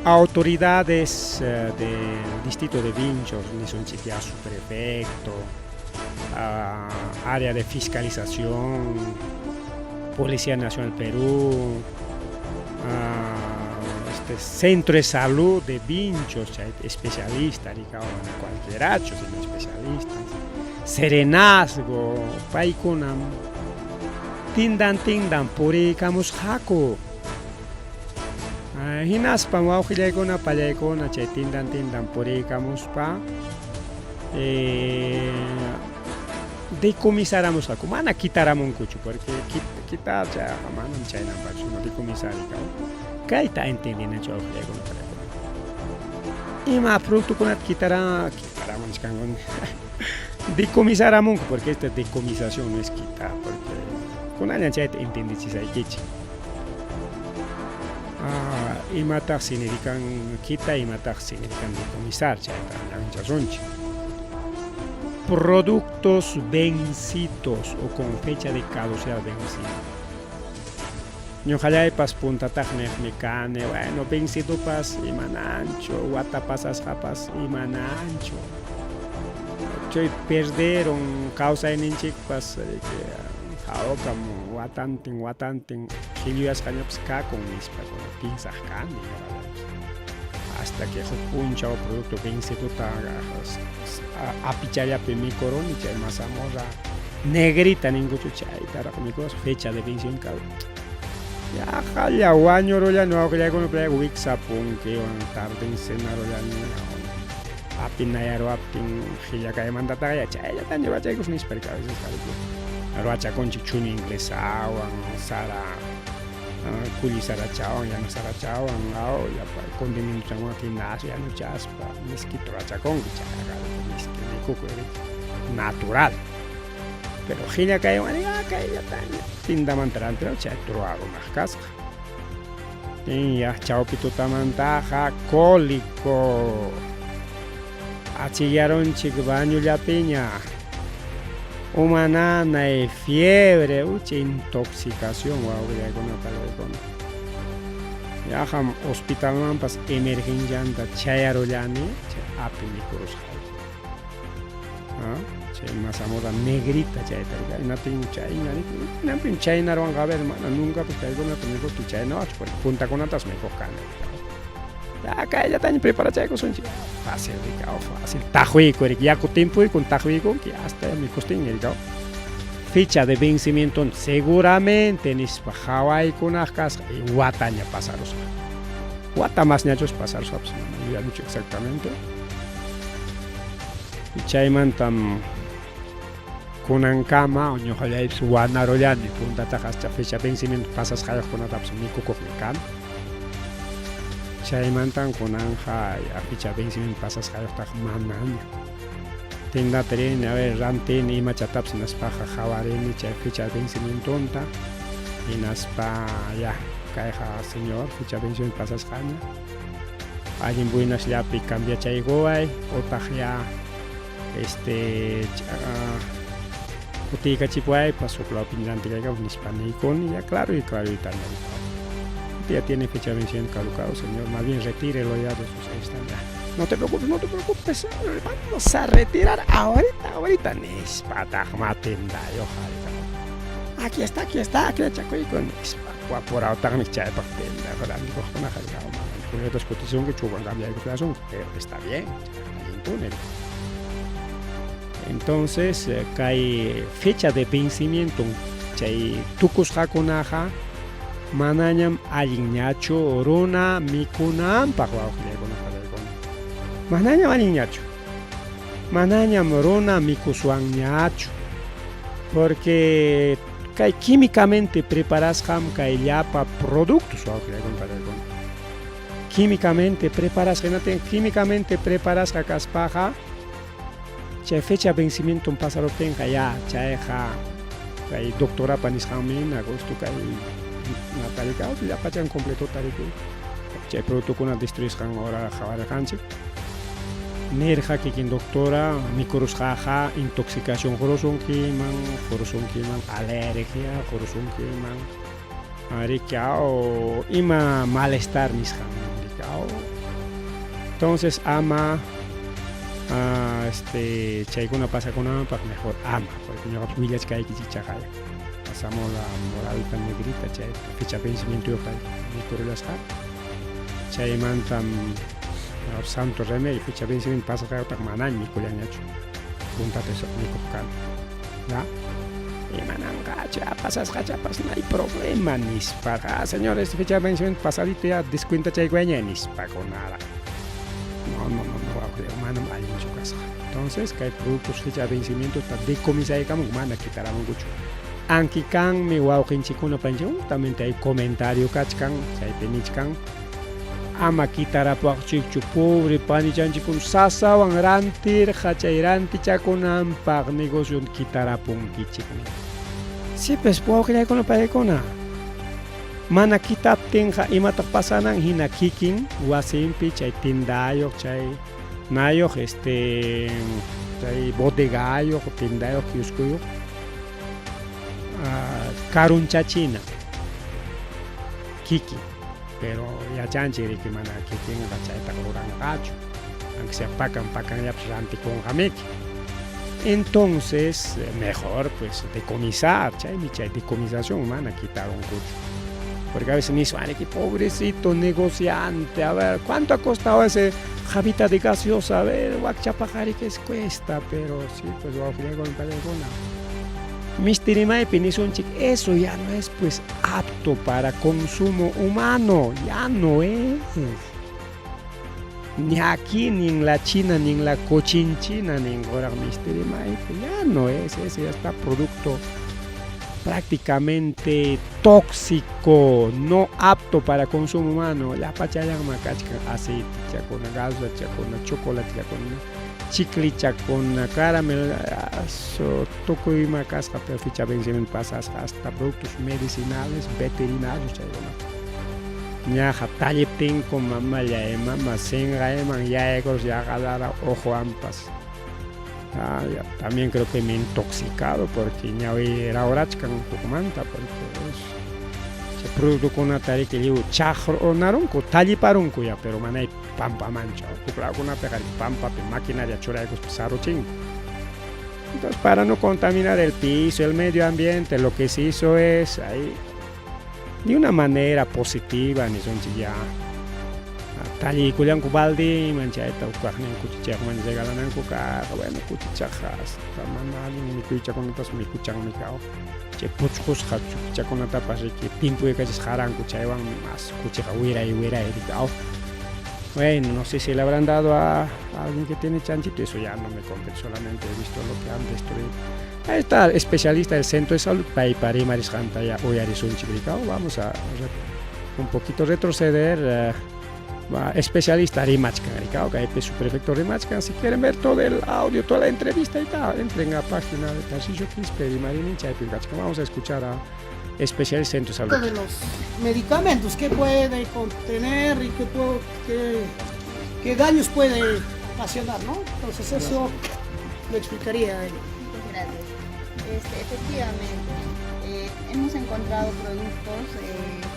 autoridades del distrito de Vinchos, nisunchik ya su prefecto, área de fiscalización, Policía Nacional Perú, este Centro de Salud de Vinchos, chay especialista, rika mana cualquierachu, sino especialistas, Serenazgo, paykunam tindan tindan puriykamusqaku. Hinaspam wawqillaykuna pallaykuna chay tindan tindan puriykamuspa decomisaramusqaku, mana kitaramunkuchu, porque quitar chayqa manam chaynanpaqchu, sino decomisarikaw. Kayta entendinachu wawqillaykuna pallaykuna. Ima productokunata kitara kitaramunchkanku decomisaramunku, porque esta decomisación no es quitar, porque kunallan chayta entendichisaykichik. Imataq significan quita, imataq significan decomisar, chayta ñawinchasunchik. Productos vencidos o con fecha de caducidad vencida. Ñuqallaypas puntataq niqmi kani, bueno, vencidopas imananchu, wata pasasqapas imananchu. Chay perderon kawsayninchikpas hawkam watantin watantin qilluyasqañapas kakun nispa piensaq kani hasta que huk punchaw producto venciduta apichallapi mikuruni chay mazamorra negrita ninkuchu chaytaraq mikuruspa fecha de vencimiento yaqalla wañurullani wawqillaykuna wiksa punkiwan tarden cenarullani apinayaruwaptin qillakaymantataq ya chayllataña ruwachaykus nispa a veces ruwachakunchik chuni inglesawan sara kulli sarachawan yana sarachawan aw llapa condimentochawan tinazo yanuchaspa miskita ruwachakunki chayqa miski mikukuy riki natural. Pero qillakaywan ya kayllataña tindamanta rantiraw chayta ruwarunaq kasqa. Ya chawpi tutamantaqa cólico. Achikyarunchik bañollapiña. Uma nanay, fiebre, ucha intoxicación wawqillaykuna panillaykuna. Yaqam hospitalmanpas emergencianta chayarullani chay api mikurusqayku. Ah, chay mazamorra negrita chayta hinaptin chayña hinaptin chayna ruwanqa a ver mana nunca pues kaykunata mikuqchu chaynawachu porque puntakunatas mikuq kani. Ya kayllataña preparachaykusunchik. Fácil rikaw, fácil. Taqwiyku riki, yaku timpuykun taqwiykunki hasta mikustin rikaw. Fecha de vencimiento seguramente nispa qhawaykunaq kasqa y wataña pasarusqa. Wata masñachus pasarusqapas mana yuyanichu exactamente. Y chaymantam kunankama ñuqallaypis wanarullani puntataqa hasta fecha vencimiento pasasqayuqkunatapas mikukuqmi kani. Chaymantan kunanqa fecha vencimiento pasasqayuqtaqa manaña. Tiendata rini, a ver, rantini imachatapas hinaspaqa qhawarini chay fecha vencimientonta hinaspa ya kayqa señor fecha vencimiento pasasqaña. Allin buenasllapi cambiachaykuway utaq ya este kutiykachipuwaypas huk lawpi rantikaykamuq nispa niykuni ya claro y claro y ya tiene fecha de vencimiento caducado, señor, más bien retírelo ya de sus están ya. No te preocupes, no te preocupes, vamos a retirar ahorita, ahorita nispataq matindayuq aquí está, aquí está, aquí chakuyku nispa apurawtaqmi chaypaq tienda rantikuqkunaqa Juliotas kutisunki chuwan cambiaykuslasunki pero está bien, allinpuni. Entonces, kay fecha de vencimiento chay tukusqakunaqa manañam allinñachu runa mikunanpaq wawqillaykuna panillaykuna. Manañam allinñachu. Manañam runa mikuswanñachu. Porque kay químicamente preparasqam kay llapa productos wawqillaykuna panillaykuna. Químicamente preparasqa hinaptin químicamente preparasqa kaspaqa chay fecha vencimiento pasaruptinqa ya chayqa kay doctorapa nisqanmi hina gusto kay natarika llapachan completota riki chay productokuna destruisqan hora qawarirqanchik. Nirqa kikin doctora mikurusqaqa intoxicación qurusunkiman, qurusunkiman alergia, qurusunkiman riki o ima malestar nisqan riki Entonces ama este chaykuna pasakunanpaq mejor ama porque ñuqapas willachkaykichik chaqaya mazamorra moradita negrita chay fecha vencimientoyuqta mikurullasqa chaymantam santo remedio fecha vencimiento pasasqayuqtaqa manaña mikullañachu puntata mikuq kani ya imananqachu ya pasasqachapas no hay problema nispaqa señor este fecha vencimiento pasadito ya descuentachaykuwaña nispakunara no no no no manam allinchu kasqa entonces kay productos fecha vencimiento ta decomisaykamunku mana kitaramunkuchu anki kanmi wawqinchikuna panchik justamente hay comentario kachkan chaypi nichkan ama kitarapuwaqchikchu pobre panichanchikkuna sasawan rantirqa chay rantichakunanpaq negocio kitarapunkichik sí pues wawqillaykuna paykuna mana kitaptinqa imataq pasanan hina kikin wasinpi chay tindayuq chay nayuq este chay bodegayuq tindayuq kiuskuyuq karunchachina kikin pero yachanchik riki mana kikinqa chaytaqa ruranqachu aunque sea pakan pakanllapas rantikunqamiki entonces mejor pues decomisar chaymi chay decomisación mana kitarunkuchu porque a veces niswan riki pobrecito negociante a ver cuánto ha costado ese jabita de gaseosa a ver wakchapaq que cuesta pero sí pues wawqillaykuna pallaykuna Mistirimaypi nisunchik eso ya no es pues apto para consumo humano, ya no es. Ni aquí, ni en la China, ni en la Cochinchina, ni en Goraq Mistirimaypi, ya no es, ese ya está producto prácticamente tóxico, no apto para consumo humano. Llapachallanma kachkan aceitechakuna, gasachakuna, chocolatechakuna, chiclichakuna, caramelo, tukuy ima kasqa pero fecha vencimiento pasasqa hasta productos medicinales, veterinarios chaykuna. Ñaqa talliptinku mamallay mama sinqayman yaykus yaqalara uqwanpas. Ah, ya, también creo que me he intoxicado porque ñawi rawrachkan hukmanta porque es chay productokunata riki lliw chaqrunarunku talliparunku ya pero manay pampamanchu huk lawkunapiqa pampapi maquinaria churaykuspa saruchinku. Entonces, para no contaminar el piso, el medio ambiente, lo que se hizo es ahí de una manera positiva nisunchik ya talliykullanku baldiman chayta ukaqnin kuchichaqman regalananku karqa bueno kuchichaqa hasta mana allin mikuychakunatas mikuchanmi kaw chay puchqusqa chukichakunatapas riki timpuykachis qaranku chaywanmi mas kuchiqa wiray wiray riki aw bueno no sé si le habrán dado a alguien que tiene chanchito eso ya no me compete solamente he visto lo que han destruido. Ahí está el especialista del centro de salud paypa rimarisqanta ya uyarisunchik rikaw vamos a un poquito retroceder especialista rimachkan rikaw kaypi subprefecto rimachkan si quieren ver todo el audio toda la entrevista y tal entren a página de Tarcisio Quispe rimarini chaypim kachkan vamos a escuchar a especialista centro de salud de los medicamentos que puede contener y qué daños puede ocasionar, ¿no? Entonces eso lo explicaría él. Muchas gracias. Efectivamente, hemos encontrado productos,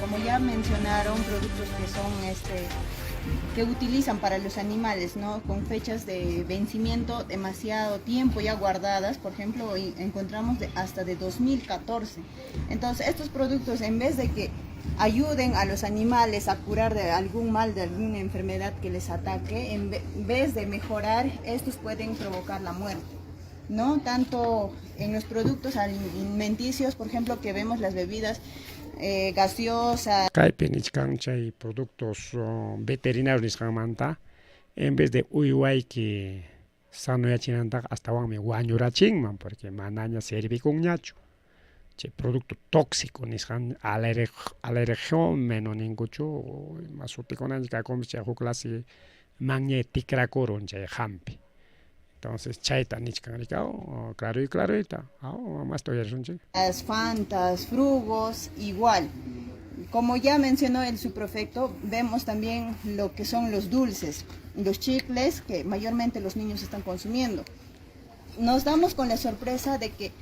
como ya mencionaron, productos que son, que utilizan para los animales, ¿no? Con fechas de vencimiento demasiado tiempo ya guardadas, por ejemplo, encontramos hasta de 2014. Entonces, estos productos, en vez de que ayuden a los animales a curar de algún mal, de alguna enfermedad que les ataque, en vez de mejorar, estos pueden provocar la muerte, ¿no? Tanto en los productos alimenticios, por ejemplo, que vemos las bebidas gaseosas. Kaypi nichkan chay productos veterinarios nisqanmanta en vez de uywayki sanoyachinantaqa astawanmi wañurachinman porque manaña servikunñachu chay producto tóxico nisqan alergómeno ninkuchu ima sutikunanchik kakunpis chay huk clase manñay tikrakurun chay hampi. Entonces chayta nichkan rikaw claro y clarita más uyarisunchik. Las fantas, frugos, igual. Como ya mencionó el subprefecto, vemos también lo que son los dulces, los chicles que mayormente los niños están consumiendo. Nos damos con la sorpresa de que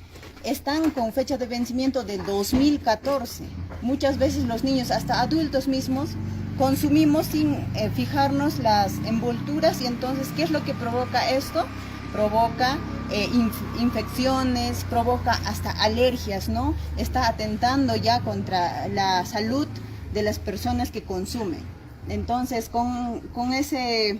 están con fecha de vencimiento del 2014. Muchas veces los niños, hasta adultos mismos, consumimos sin fijarnos las envolturas y entonces, ¿qué es lo que provoca esto? Provoca infecciones, provoca hasta alergias, ¿no? Está atentando ya contra la salud de las personas que consumen. Entonces, con ese...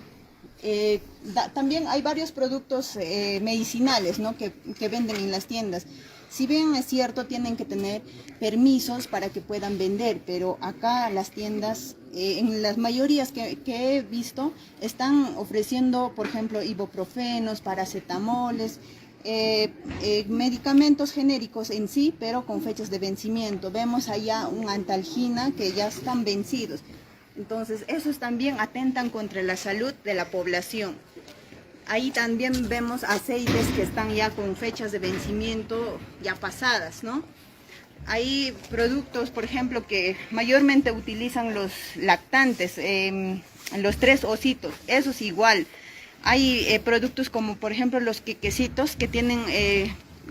también hay varios productos medicinales, ¿no? que venden en las tiendas. Si bien es cierto, tienen que tener permisos para que puedan vender, pero acá las tiendas, en las mayorías que he visto, están ofreciendo, por ejemplo, ibuprofenos, paracetamoles, medicamentos genéricos en sí, pero con fechas de vencimiento. Vemos allá un antalgina que ya están vencidos. Entonces, esos también atentan contra la salud de la población. Ahí también vemos aceites que están ya con fechas de vencimiento ya pasadas, ¿no? Hay productos, por ejemplo, que mayormente utilizan los lactantes, los 3 ositos, eso es igual. Hay productos como, por ejemplo, los quequecitos que tienen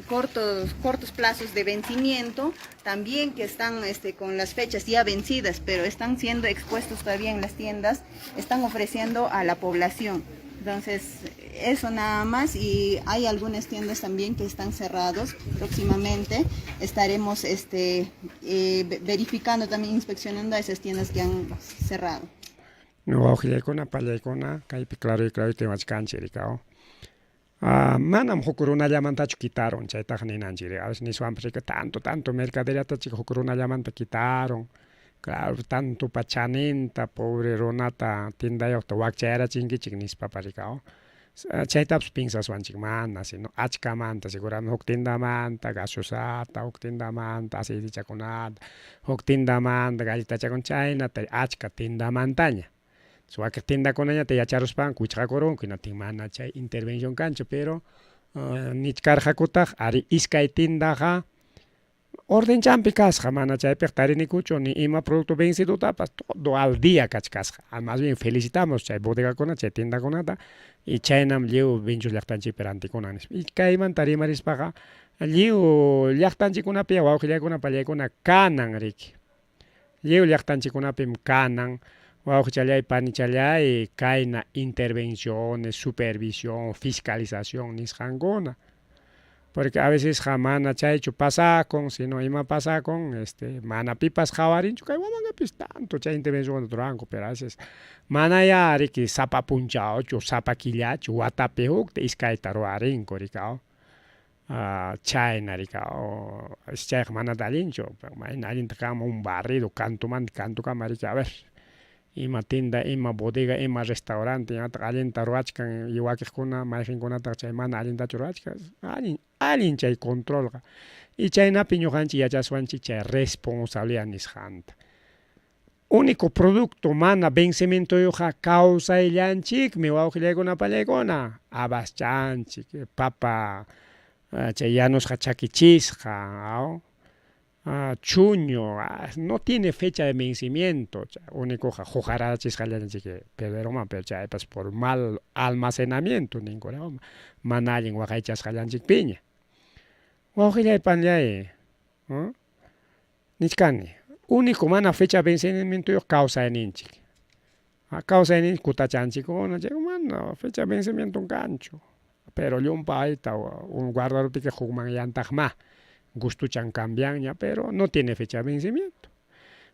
cortos plazos de vencimiento, también que están con las fechas ya vencidas, pero están siendo expuestos todavía en las tiendas, están ofreciendo a la población. Entonces, eso nada más, y hay algunas tiendas también que están cerrados. Próximamente estaremos verificando también, inspeccionando a esas tiendas que han cerrado. No, wawqillaykuna, pallaykuna, kaypi claro y claro temachkanchik rikaw. Manam huk runallamantachu quitaron, chaytaqa ninanchik, a veces niswanpas rika tanto mercadería chika huk runallamanta quitaron. Claro, tanto pachaninta, pobre runata, tindayuqta wakchayarachinkichik nispapas rikaw. Chaytapas piensaswanchik mana, sino achkamanta, seguramente huk tindamanta, gaseosata, huk tindamanta, aceitichakunata, huk tindamanta, galletachakuna, chaynata achka tindamantaña. Wakiq tindakunañata yacharuspanku wichqakurunku, hinaptin mana chay intervención kanchu, pero nichkarqakutaq ari iskay tindaqa Ordenchanpi kasqa, mana chaypiqa tarinikuchu ni ima producto vencidotapas, todo al día kachkasqa. Más bien felicitamos chay bodegakuna, chay tiendakunata y chaynam lliw Vinchus llaqtanchikpi rantikunan nispa. Y kaymanta rimarispaqa lliw llaqtanchikkunapi wawqillaykuna pallaykuna kanan riki. Lliw llaqtanchikkunapim kanan wawqichallay panichallay kayna intervenciones, supervisión, fiscalización nisqankuna. Porque a vecesqa mana chaychu pasakun, sino ima pasakun, este, mana pipas qawarinchu kay Huamangapis tanto chay intervencionkunata ruranku, pero a veces manayá riki sapa punchawchu, sapa killachu, watapi hukta iskayta ruwarinku riki aw. Chayna riki aw, chayqa manataq allinchu, mayna allintaq kanman un barrido kantumanta kantukama riki a ver ima tienda, ima bodega, ima restaurante imataq allinta ruwachkan y wakiqkuna mayqinkunataq chay mana allintachu ruwachkan, allin allin chay controlqa. Y chaynapi ñuqanchik yachaswanchik chay responsabilidad nisqanta. Único producto mana vencimientoyuqqa kawsayllanchikmi wawqillaykuna pallaykuna, abaschanchik, papa chay yanusqa chakichisqa, aw chuño, no tiene fecha de vencimiento, únicoqa huqarachisqallanchik perderunman, pero chaypas por mal almacenamiento ninku, mana allin waqaychasqallanchikpiña. Wawqillay panllay, nichkani, único mana fecha vencimientoyuq kawsayninchik. Kawsayninchik kutachanchikkuna, chay mana fecha vencimiento kanchu, pero llumpayta guardaruptiki hukmanyantaqmá, gustuchan cambianña, pero no tiene fecha de vencimiento.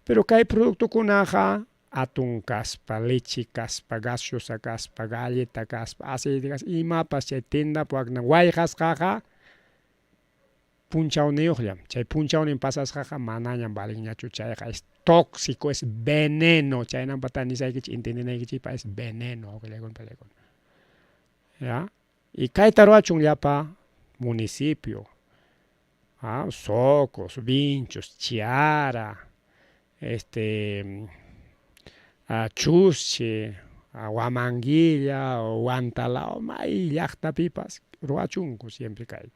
Pero kay productokunaqa atún kaspa, leche kaspa, gaseosa kaspa, galleta kaspa, aceite kaspa, imapas chay tiendapi wakna wayqasqaqa punchawniyuqllam, chay punchawnin pasasqaqa manañam valenñachu chayqa, es tóxico, es veneno, chaynampata nisaykichik entiendenaykichikpaq es veneno, wawqillaykuna pallaykuna. Ya, y kayta ruwachun llapa municipio, Socos, Vinchos, Chiara, este Chuschi, Huamanguilla, Huantalao, may llaqtapipas ruwachunku siempre kay.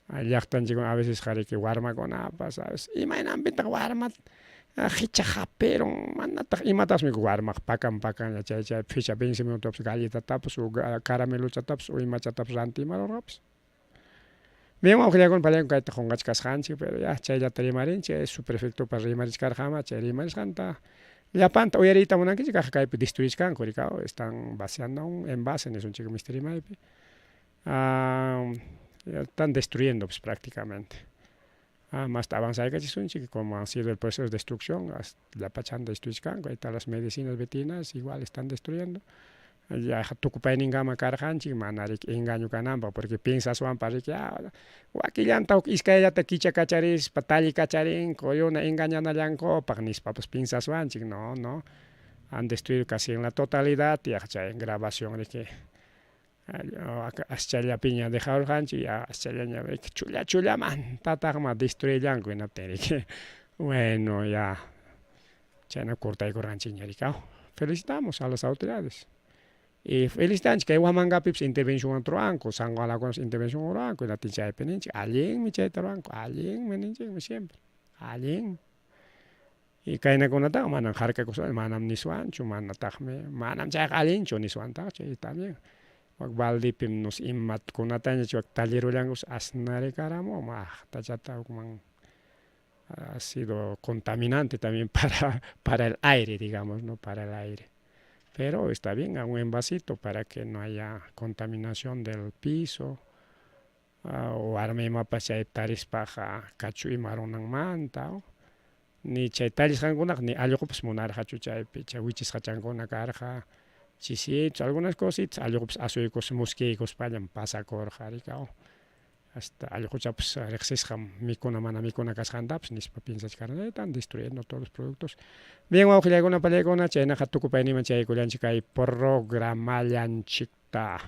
Llaqtanchikkuna a veces qariki warmakunapas a veces imaynanpitaq warma qicha hapirun manataq imatasmi warmaq pakan pakanlla chay chay fecha vencimientotapas galletatapas o caramelochatapas o imachatapas rantimarurqapas. Bien wawqillaykuna pallaykuna kayta qunqachkasqanchik pero ya chayllata rimarinchik subprefectopas rimarichkarqama chay rimarisqanta llapanta uyariyta munankichik kaq kaypi destruichkanku rikaw están vaciando un envase nisunchik misti rimaypi están destruyendo pues prácticamente. Masta avanzaykachisunchik como han sido el proceso de destrucción, llapachanta destruichkanku, ahí están las medicinas veterinarias igual están destruyendo. Ya tukupayninkama karqanchik mana riki engaño kananpaq porque piensaswanpas riki wakillanta huk iskayllata kichakacharispa tallikacharinku yuna engañanallankupaq nispapas piensaswanchik, no, no, han destruido casi en la totalidad ya chay grabación riki aschallapiña dejarurqanchik ya aschallaña chulla chullamantataqma destruillanku hinaptin riki bueno ya chayna cortaykurqanchikña riki felicitamos a las autoridades y felicitanchik kay Huamangapipas intervencionwan ruwanku, San Juan intervención ruwanku hinaptin chaypi ninchik allinmi chayta ruwanku, allinmi ninchikmi siempre, allin. Y kaynakunataqa manam harkakuspa manam niswanchu, manataqmi manam chayqa allinchu niswantaqchu y también wak baldepim no sé imakunataña chay tallirullankus asnarikaramun maqtachata hukman ha sido contaminante también para el aire, digamos, ¿no? Para el aire. Pero está bien a un envasito para que no haya contaminación del piso warmi imapas chay tarispaqa kachu ima runanmanta ni chay tallisqankunaqa ni allqupas munarqachu chaypi chay wichisqachankuna karqa chisichus algunas cositas allqupas asuykus muskiykuspallam pasakurqa riki hasta allquchapas riqsisqam mikuna mana mikuna kasqantapas nispa piensachkarqa están destruyendo todos los productos. Bien wawqillaykuna pallaykuna chaynaqa tukupayninman chayaykullanchik kay programallanchikta.